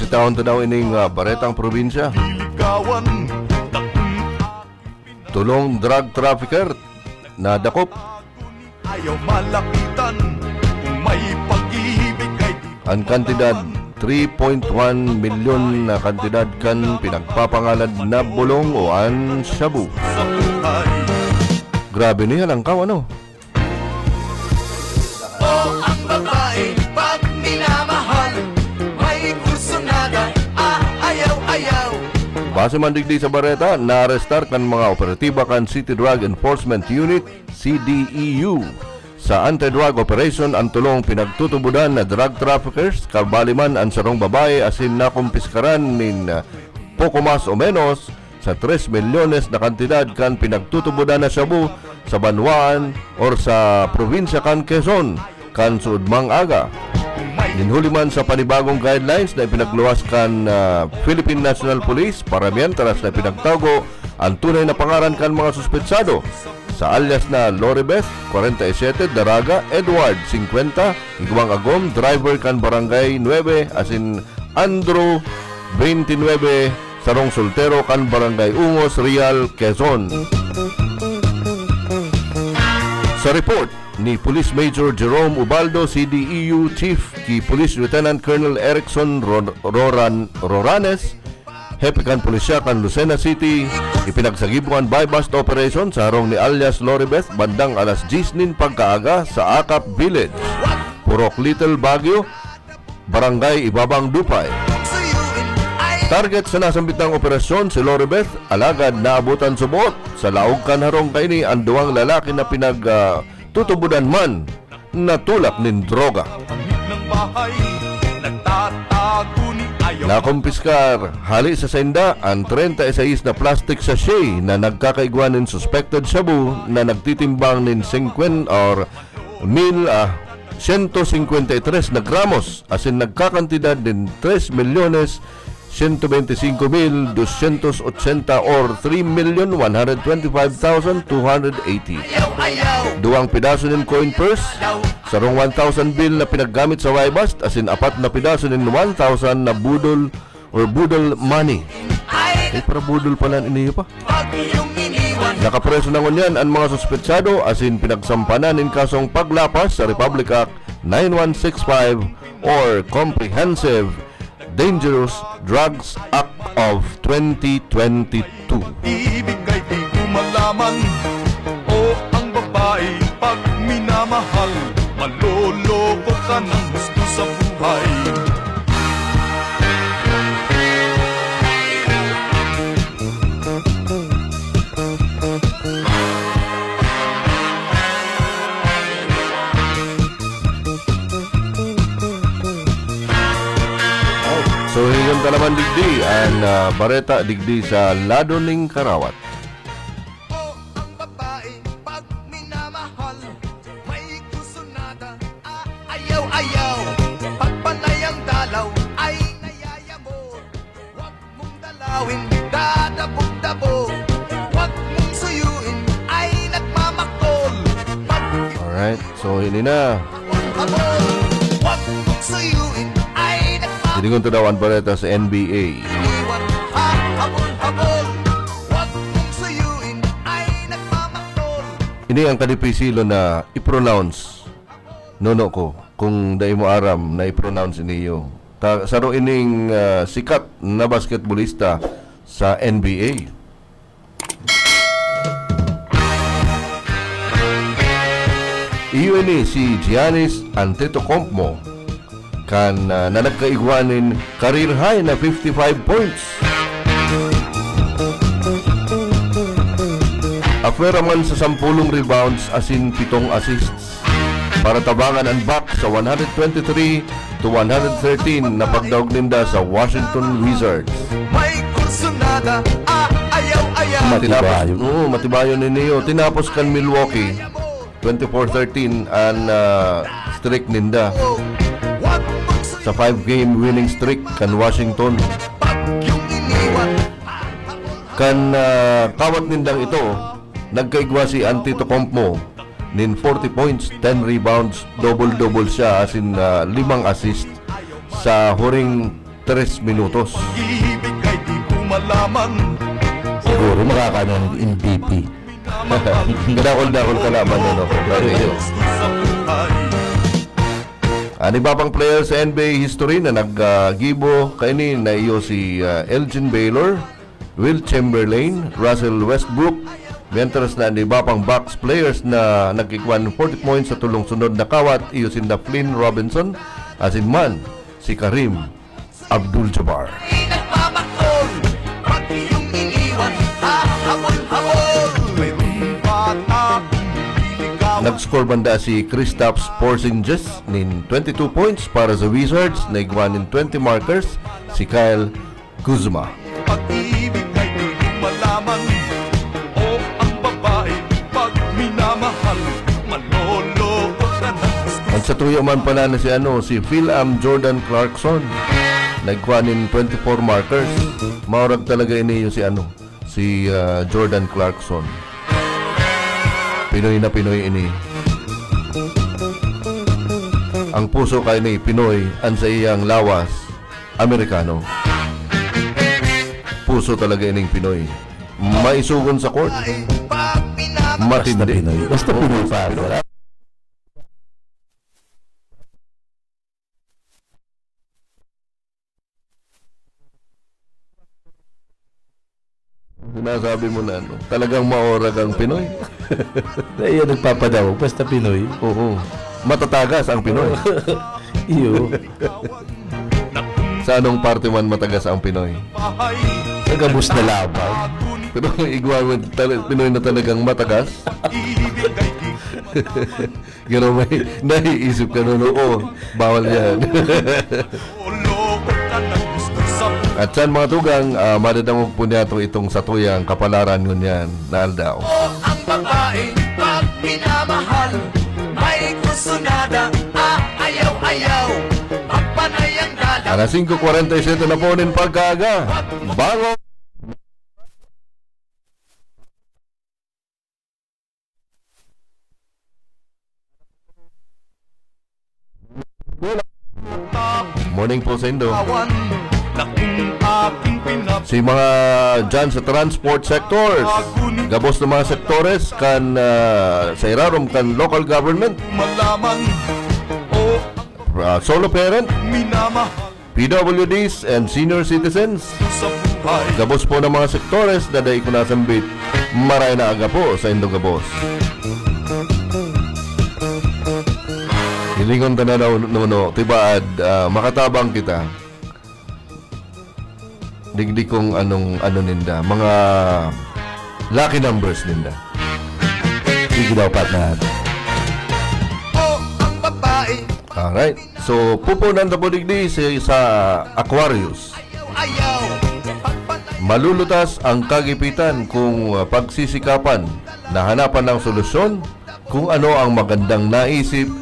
Taon ta daw ining, ah, baretang probinsya. Tulong drug trafficker nadakop. Ayaw malapitan kung may pag-ibig kay di Ang kantidad, three point one milyon na kantidad kan pinagpapangalad na bulong o an shabu. Sa buhay. Grabe niya lang kaw, ano? O ang babae, pag minamahal, may kursunada, ah, ayaw-ayaw. Base man digdi sa bareta, naarestar kan mga operatiba kan City Drug Enforcement Unit, C D E U, sa anti-drug operation ang tulong pinagtutubodan na drug traffickers, kabali man ang sarong babae asin nakumpiskaran nin, ah, poko mas o menos sa tres milyones na kantidad kan pinagtutubodan na shabu sa banwaan or sa probinsya kan Quezon kan suodmang aga. Nin huli man sa panibagong guidelines na ipinagluwas kan, ah, Philippine National Police, para mientras na ipinagtago ang tunay na pangaran kan mga suspetsado. Sa alias na Loribeth, kwarenta y sete, Daraga, Edward, singkwenta, igwang agom, driver kan Barangay nuebe, asin Andrew, bente nuebe, sarong soltero kan Barangay Ungos, Real, Quezon. Sa report ni Police Major Jerome Ubaldo, C D E U Chief, ki Police Lieutenant Colonel Erickson Ro-, Roran-, Roranes, Hepe kan Pulisya kan Lucena City, ipinagsagib an buy-bust operation sa harong ni alias Loribeth bandang alas diyes nin pagkaaga sa Akap Village, Purok Little Baguio, Barangay Ibabang Dupay. Target sa nasambitang operasyon si Loribeth, alagad naabutan subot sa laog kan harong kaini an duwang lalaki na pinag, ah, tutubodan man natulak nin droga. Nakumpiskar hali sa sainda an treinta y seis na plastic sachet na nagkakaigwa nin suspected shabu na nagtitimbang nin singkwenta or mil, ah, siyento singkwenta y tres na gramos, asin nagkakantidad nin tres milyones siyento bente singko mil dosyentos otsenta or three million one hundred twenty-five thousand two hundred eighty. Duwang pedaso nin coin purse, sarong one thousand bill na pinaggamit sa buy-bust, asin apat na pedaso nin one thousand na budol or boodle money. Ay, para budol pala ini pa. Nakapreso na ngunyan an mga suspetsado asin pinagsampanan nin kasong paglapas sa Republic Act nine one six five or Comprehensive Dangerous Drugs Act of twenty twenty-two. Pag-ibig kay di ko malaman. O ang babae, pag minamahal, maloloko ka ng husto sa buhay. So, hiling ta naman digdi an, ah, bareta digdi sa lado ning karawat. O ang babae, pag minamahal, may gusto nada, ah, ayaw-ayaw. Pag panay ang dalaw, ay nayayamo. Wag mong dalawin, dadabog-dabo. Wag mong suyuin, ay nagmamakol. Pag Alright, so ini na. Habol-habol, wag mong suyuin, ay nagmamakol. Diningon ta daw an bareta sa N B A. Iwan, ha, habol-habol, wag mong suyuin, ay nagmamakol. Ini ang kadipisilon na i-pronounce, nono ko, kung dai mo aram na i-pronounce ini iyo. Ta-, saro ining, ah, sikat na basketbolista sa N B A. Iyo ini si Giannis Antetokounmpo, kan, ah, na nagkaigwa nin career high na fifty-five points. Apwera man sa sampulong rebounds asin pitong assists para tabangan an Bucks sa one hundred twenty-three to one hundred thirteen na pagdaog ninda sa Washington Wizards. May kursunada, ah, ayaw-ayaw. Matibayon. Tinapos, oo, matibayon ni Neo. Tinapos kan Milwaukee, twenty-four thirteen an, ah, streak ninda. Sa five-game winning streak kan Washington. Kan, ah, kawat nindang ito, nagkaigwa si Antetokounmpo nin forty points, ten rebounds, double-double siya, asin, ah, limang assist sa huring tres minutos. Pag-ibig ay di ko malaman. Siguro makakaano ng M V P. Kadakol-dakol ka naman, ano? Pero yun. Sa buhay. An iba pang player sa N B A history na naggibo kaini na iyo si, ah, Elgin Baylor, Wilt Chamberlain, Russell Westbrook, mientras na an iba pang Bucks players na nagkikwan forty points sa tulong sunod na kawat, iyo sinda Flynn Robinson, asin man si Kareem Abdul-Jabbar. Nagmamakol, pag iyong iniwan, hahabol-habol. May bata, ikaw. Nag-score banda si Kristaps Porzingis nin twenty-two points para sa Wizards, na igwa nin twenty markers si Kyle Kuzma. Pag-ibig ay di mo malaman, o ang babae, pag minamahal, maloloko ka ng gusto. Ang sa tuyo man pala na si ano, si Phil-Am Jordan Clarkson. Nagkwa nin twenty-four markers. Maurag talaga ini yung si ano, si, ah, Jordan Clarkson. Pinoy na Pinoy ini. Ang puso kay ni Pinoy, ang sa iyang lawas, Amerikano. Puso talaga ining Pinoy. Maisugon sa court. Matindi. Basta Pinoy. Basta Pinoy pa. Sinasabi mo na, ano, talagang maorag ang Pinoy. Na iyan nagpapadawag, basta Pinoy. Oo. Matatagas ang Pinoy. Iyo. Sa anong parte man matagas ang Pinoy? Sa gabos na laban. Pero igwa mo, tal-, Pinoy na talagang matagas. Pero may naiisip ka nun, "Oo, bawal yan." At yan, mga tugang, ah, madadangog po niya to itong satuyang kapalaran ngunyan na aldaw. O ang babae, pag minamahal, may kursunada, aayaw-ayaw, pagpanay ang dalaw. Alas singko kwarenta y sete na po nin pagkaaga. Bangon! Morning po sa indo. Si mga dyan sa transport sectors, gabos na mga sektores kan, ah, sa irarom kan local government, ah, solo parent, P W Ds and senior citizens. Gabos po ng mga sektores na dai ko nasambit. Maray na aga po sa indong gabos. Hilingon ta na daw, Nuno, tibaad, ah, makatabang kita. Digdi kung anong, ano ninda, mga lucky numbers ninda. Sige daw, partner. O ang babae. Alright. So, pupunan ta po digdi si, sa Aquarius. Malulutas ang kagipitan kung, ah, pagsisikapan na hanapan ng solusyon. Kung ano ang magandang naisip,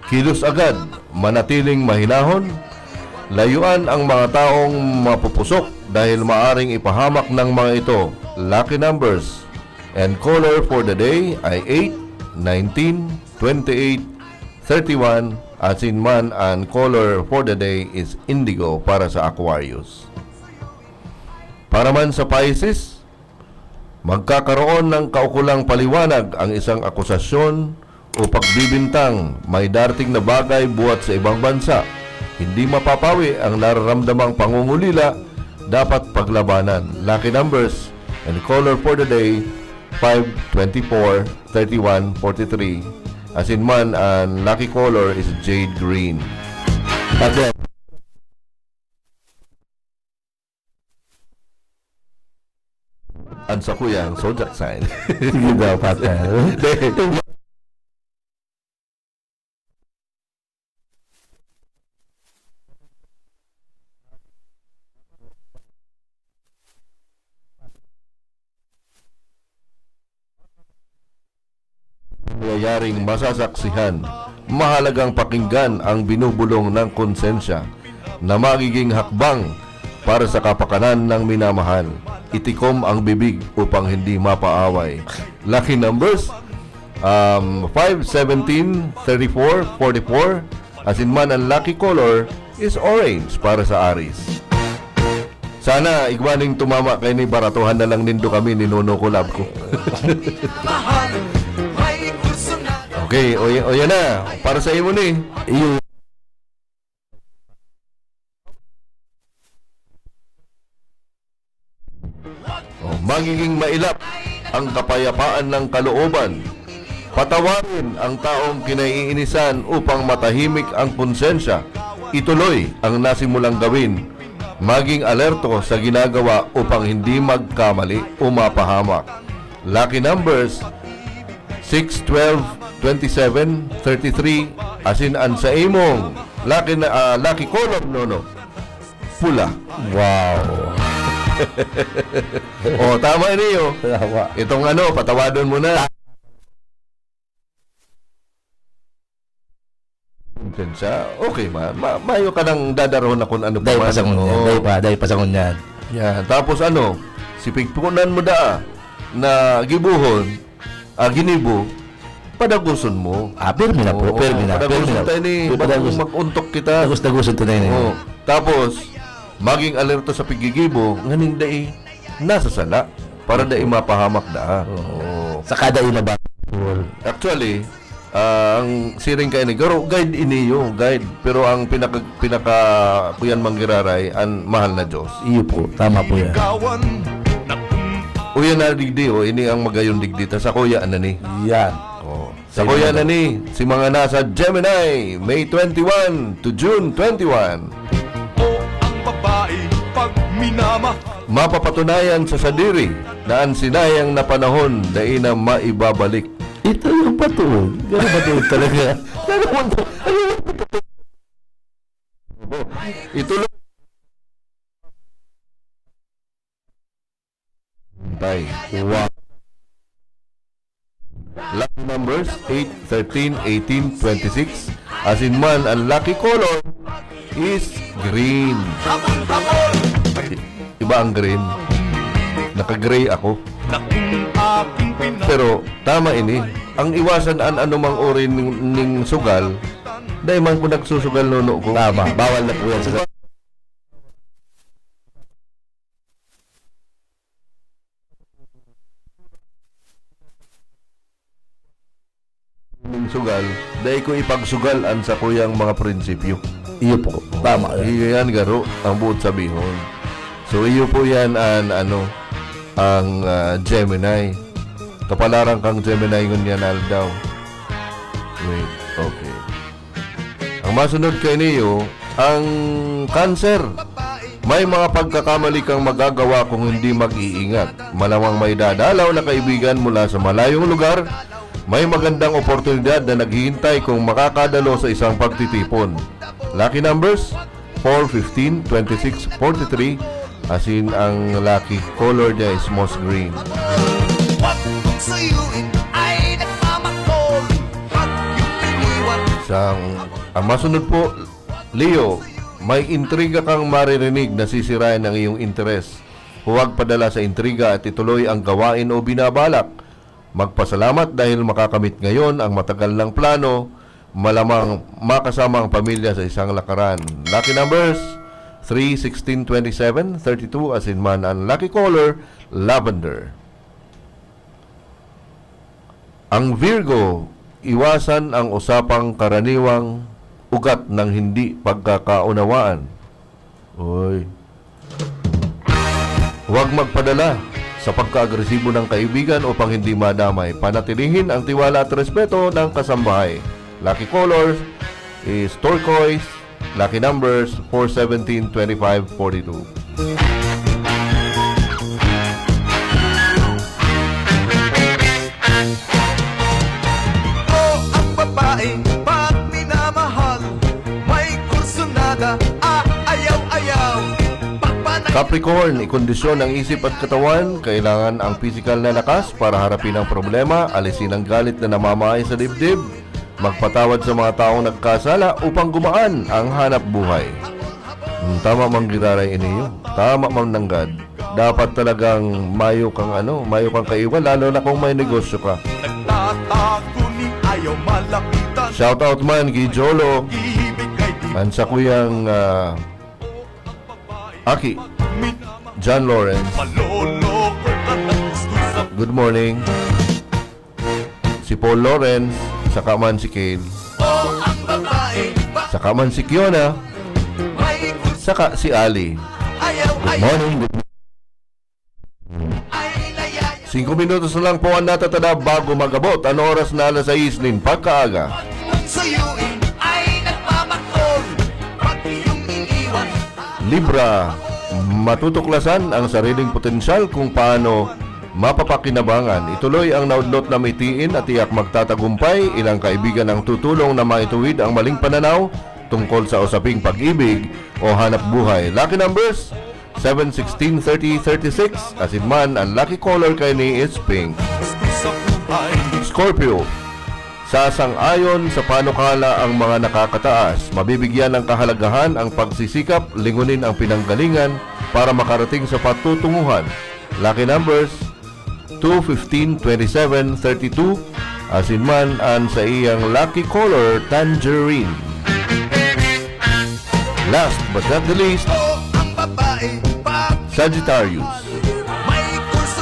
kilos agad, manatiling mahinahon, layuan ang mga taong mapupusok dahil maaring ipahamak ng mga ito. Lucky numbers and color for the day ay eight, nineteen, twenty-eight, thirty-one, asin man ang color for the day is indigo para sa Aquarius. Para man sa Pisces, magkakaroon ng kaukulang paliwanag ang isang akusasyon o pagbibintang may darating na bagay buhat sa ibang bansa. Hindi mapapawi ang nararamdamang pangungulila, dapat paglabanan. Lucky numbers and color for the day, five, twenty-four, thirty-one, forty-three. Asin man, ang lucky color is jade green. Partner. An sakuyang zodiac sign. Sige daw, partner. Nangyayaring masasaksihan, mahalagang pakinggan ang binubulong ng konsensya na magiging hakbang para sa kapakanan ng minamahal. Itikom ang bibig upang hindi mapaaway. Lucky numbers, um, five, seventeen, thirty-four, forty-four. Asin man ang lucky color is orange para sa Aries. Sana, igwa ning tumama kay ni baratuhan na lang nindo kami ni Nono Collab ko. Okay, o, o yan na. Para sa imo ni. Iyo. Oh, magiging mailap ang kapayapaan ng kalooban. Patawarin ang taong kinaiinisan upang matahimik ang konsensya. Ituloy ang nasimulang gawin. Maging alerto sa ginagawa upang hindi magkamali o mapahamak. Lucky numbers, six, twelve, twenty-seven, thirty-three, asin an sa imong lucky na, ah, lucky color, Nono. Pula. Wow. Oh, tama ini, oh. Tama. Itong ano, patawadon mo na. Sentensya, okay man. Ma-, mayo ka nang dadarahon na kung ano pa Dahil man. pa sa ngunyan. Oo. Dahil pa, dahil pa sa ngunyan. Yan. Tapos ano, si pigpunan mo daa na gibuhon, ah, ginibo, padaguson mo. Ah, pirmi na po, Oo, pirmi na, padaguson pirmi na. tayo ni, Pi-, mag-, padaguson. mag-untok kita. Dagus-daguson to na yun, eh. Oo. Tapos, maging alerto sa pigigibo, nganing dai nasa sala, para Opo. dai mapahamak daa. Oo. Oo. Sa kada ina ba? Actually, ah, ang siring kay ni Garo, guide iniyo, guide. Pero ang pinaka, pinaka, kuyan manggiraray, ang mahal na Diyos. Iyo po, tama po yan. Uya na digdi, oh, ini ang magayon digdi. Ta sa kuya, ano ni? Yan. Oh. Sa kuya na ni, si mga nasa Gemini, May twenty-one to June twenty-one. O ang babae, pag minama- Mapapatunayan sa sadiri na ang sinayang na panahon dai na maibabalik. Ito yung patuon. Ganun patuon talaga. Ganun patuon. Ito lang. Tay. Wow. Lucky numbers, eight, thirteen, eighteen, twenty-six. Asin man, ang lucky color is green. Iba ang green. Naka-gray ako. Pero, tama ini. Ang iwasan an anumang uri ning, ning sugal, dahil man ko nagsusugal, Nono ko. Tama. Bawal na po yan sa ning sugal, dai ko ipagsugal an sakuyang mga prinsipyo. Iyo po. Tama yan. Iyo yan, Garo, ang buot sabihon. So, iyo po yan an, ano, ang, ah, Gemini. Kapalaran kang Gemini ngunyan aldaw. Wait, okay. Ang masunod kay niyo, ang cancer. May mga pagkakamali kang magagawa kung hindi mag-iingat. Malamang may dadalaw na kaibigan mula sa malayong lugar. May magandang oportunidad na naghihintay kung makakadalo sa isang pagtitipon. Lucky numbers, four, fifteen, twenty-six, forty-three. Asin ang lucky color niya is moss green. Sa, ang masunod po, Leo, may intriga kang maririnig na sisirain ang iyong interes. Huwag padala sa intriga at ituloy ang gawain o binabalak. Magpasalamat dahil makakamit ngayon ang matagal nang plano, malamang makasama ang pamilya sa isang lakaran. Lucky numbers, three, sixteen, twenty-seven, thirty-two, asin man ang lucky color, lavender. Ang Virgo, iwasan ang usapang karaniwang ugat ng hindi pagkakaunawaan. Oy. Huwag magpadala sa pagkaagresibo ng kaibigan upang hindi madamay. Panatilihin ang tiwala at respeto ng kasambahay. Lucky colors is turquoise. Lucky numbers, four, seventeen, twenty-five, forty-two. O ang babae, pag minamahal, may kursunada, aayaw-ayaw. Pagpanay- Capricorn, ikondisyon ang isip at katawan. Kailangan ang pisikal na lakas para harapin ang problema, alisin ang galit na namamahay sa dibdib, magpatawad sa mga taong nagkasala upang gumaan ang hanap buhay. Hmm, tama mang giraray ini yun. Tama mang nanggad. Dapat talagang mayo kang ano, mayo kang kaiwan, lalo na kung may negosyo ka. Nagtatago ni ayaw malapitan. Shout out man kay Jolo. Ibig kay di An sakuyang, ah, aki. Min- John Lawrence. Maloloko ka na gusto sa Good morning. Si Paul Lawrence, saka man si Kale. O ang babae, Saka man si Kiona. May gusto Saka si Ali. Ayaw, Good ayaw. Morning. Ay, layaya. Singko minutos na lang po ang natatada bago mag-abot an oras na alas sais nin pagkaaga. Suyuin ay nagmamakon. Pag iyong iniwan. Libra, matutuklasan ang sariling potensyal kung paano mapapakinabangan. Ituloy ang naudlot na mitiin at tiyak magtatagumpay. Ilang kaibigan ang tutulong na maituwid ang maling pananaw tungkol sa usaping pag-ibig o hanap buhay. Lucky numbers, seven, sixteen, thirty, thirty-six. Asin man, ang lucky color kaini is pink. Scorpio. Sasang-ayon sa panukala ang mga nakakataas, mabibigyan ng kahalagahan ang pagsisikap lingunin ang pinanggalingan para makarating sa patutunguhan. Lucky numbers, two, fifteen, twenty-seven, thirty-two, asin man an saiyang lucky color, tangerine. Last but not the least, Sagittarius.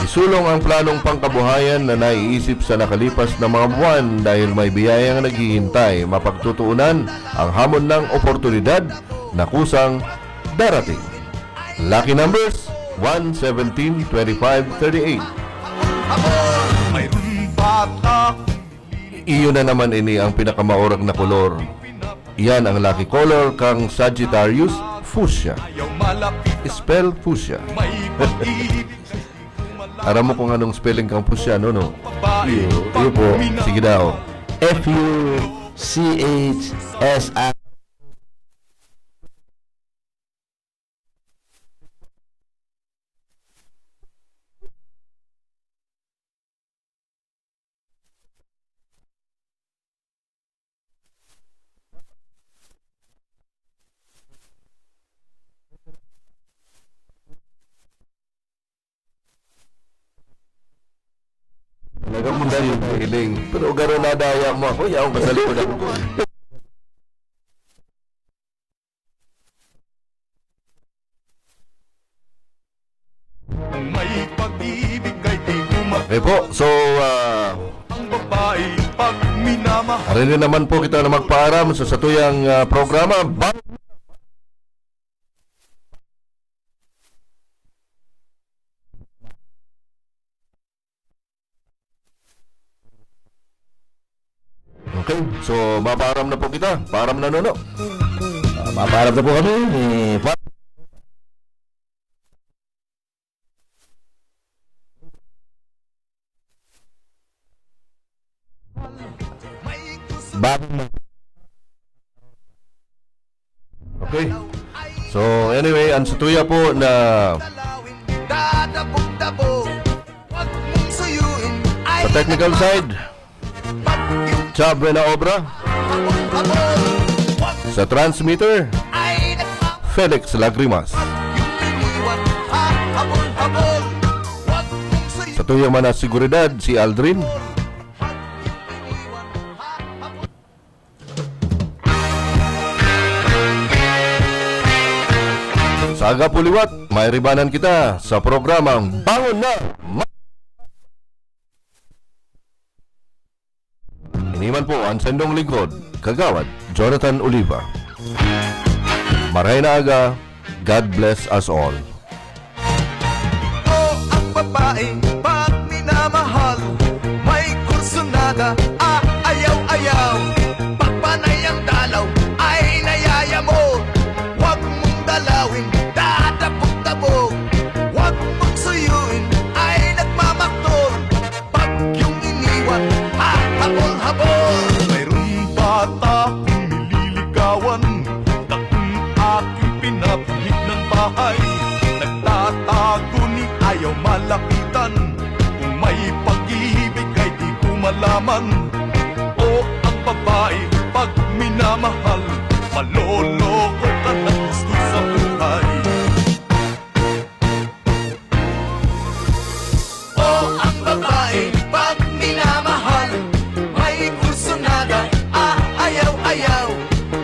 Isulong ang planong pangkabuhayan na naiisip sa nakalipas na mga buwan dahil may biyayang naghihintay. Mapagtutuunan ang hamon ng oportunidad na kusang darating. Lucky numbers, one, seventeen, twenty-five, thirty-eight. Mayroon bata. Iyo na naman ini ang pinakamaorag na kolor. Iyan ang lucky color kang Sagittarius, fuchsia. Spell fuchsia. Aram mo kung anong spelling kang fuchsia, no, no? Iyo, iyo po. Sige daw. F U C H S I. Talagang magaling, magaling. Pero garo na daya mo ako, yaong kasalikudan ko. Kung may pag-ibig kay di ko mag- Okay po, so, ah, ang babae pag minamahal. Ari na naman po kita na magpaaram sa satuyang, ah, programa. Ba- Okay, so mapaaram na po kita. Paaram na, Nono. Ah, mapaaram na po kami ni Pa- Bagong na- Okay. So, anyway, ang satuya po na sa technical side, Chab na obra. Sa transmitter, Felix Lagrimas. Sa tuyang mga seguridad, si Aldrin. Sa aga po liwat, mairibanan kita sa programang Bangon Na! Ma- Ini man po an saindong lingkod, Kagawad Jonathan Oliva. Maray na aga, God bless us all. O ang babae, pag minamahal, may kursunada, aayaw-ayaw. Pagpanay ang dalaw, ay nayayamo. Huwag mong dalawin, dadabog-dabog. Huwag mong suyuin, ay nagmamaktol. Bagyong iniwan, hahabol-habol. Mayroong bata akong nililigawan, takong aking pinapihit ng bahay. Nagtatago ni ayaw malapitan. Kung may pag-ibig ay di ko malaman. O ang babae, pag minamahal, maloloko ka na gusto sa buhay. O ang babae, pag minamahal, may kursunada, aayaw-ayaw.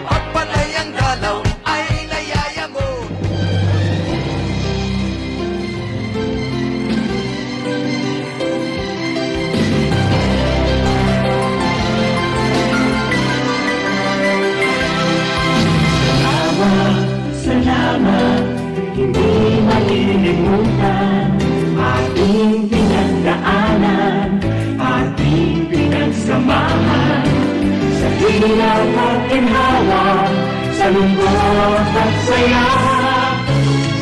Pag panay ang dalaw, ay nayayamo. Limutan ating pinagdaanan, ating pinagsamahan. Sa hirap at ginhawa, sa lungkot at saya.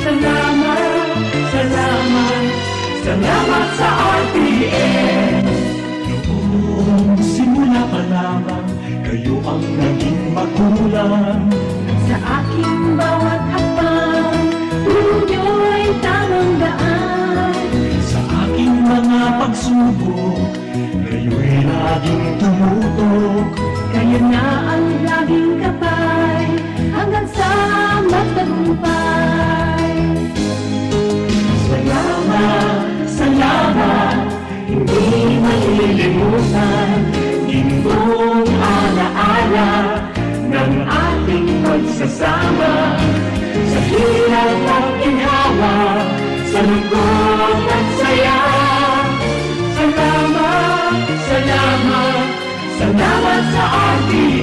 Salamat, salamat, salamat sa R T N. Noong simula pa lamang, kayo ang naging magulang. Sa aking bawat hakbang, turo niyo'y tamang daan. Sa aking mga pagsubok, kayo'y laging tumutok. Kayo na ang laging kapay, hanggang sa magtagumpay. Salamat, salamat, hindi malilimutan, gintong alaala ng ating pagsasama. Sa hirap at ginhawa, sa lungkot at saya. Salamat, salamat, salamat sa ating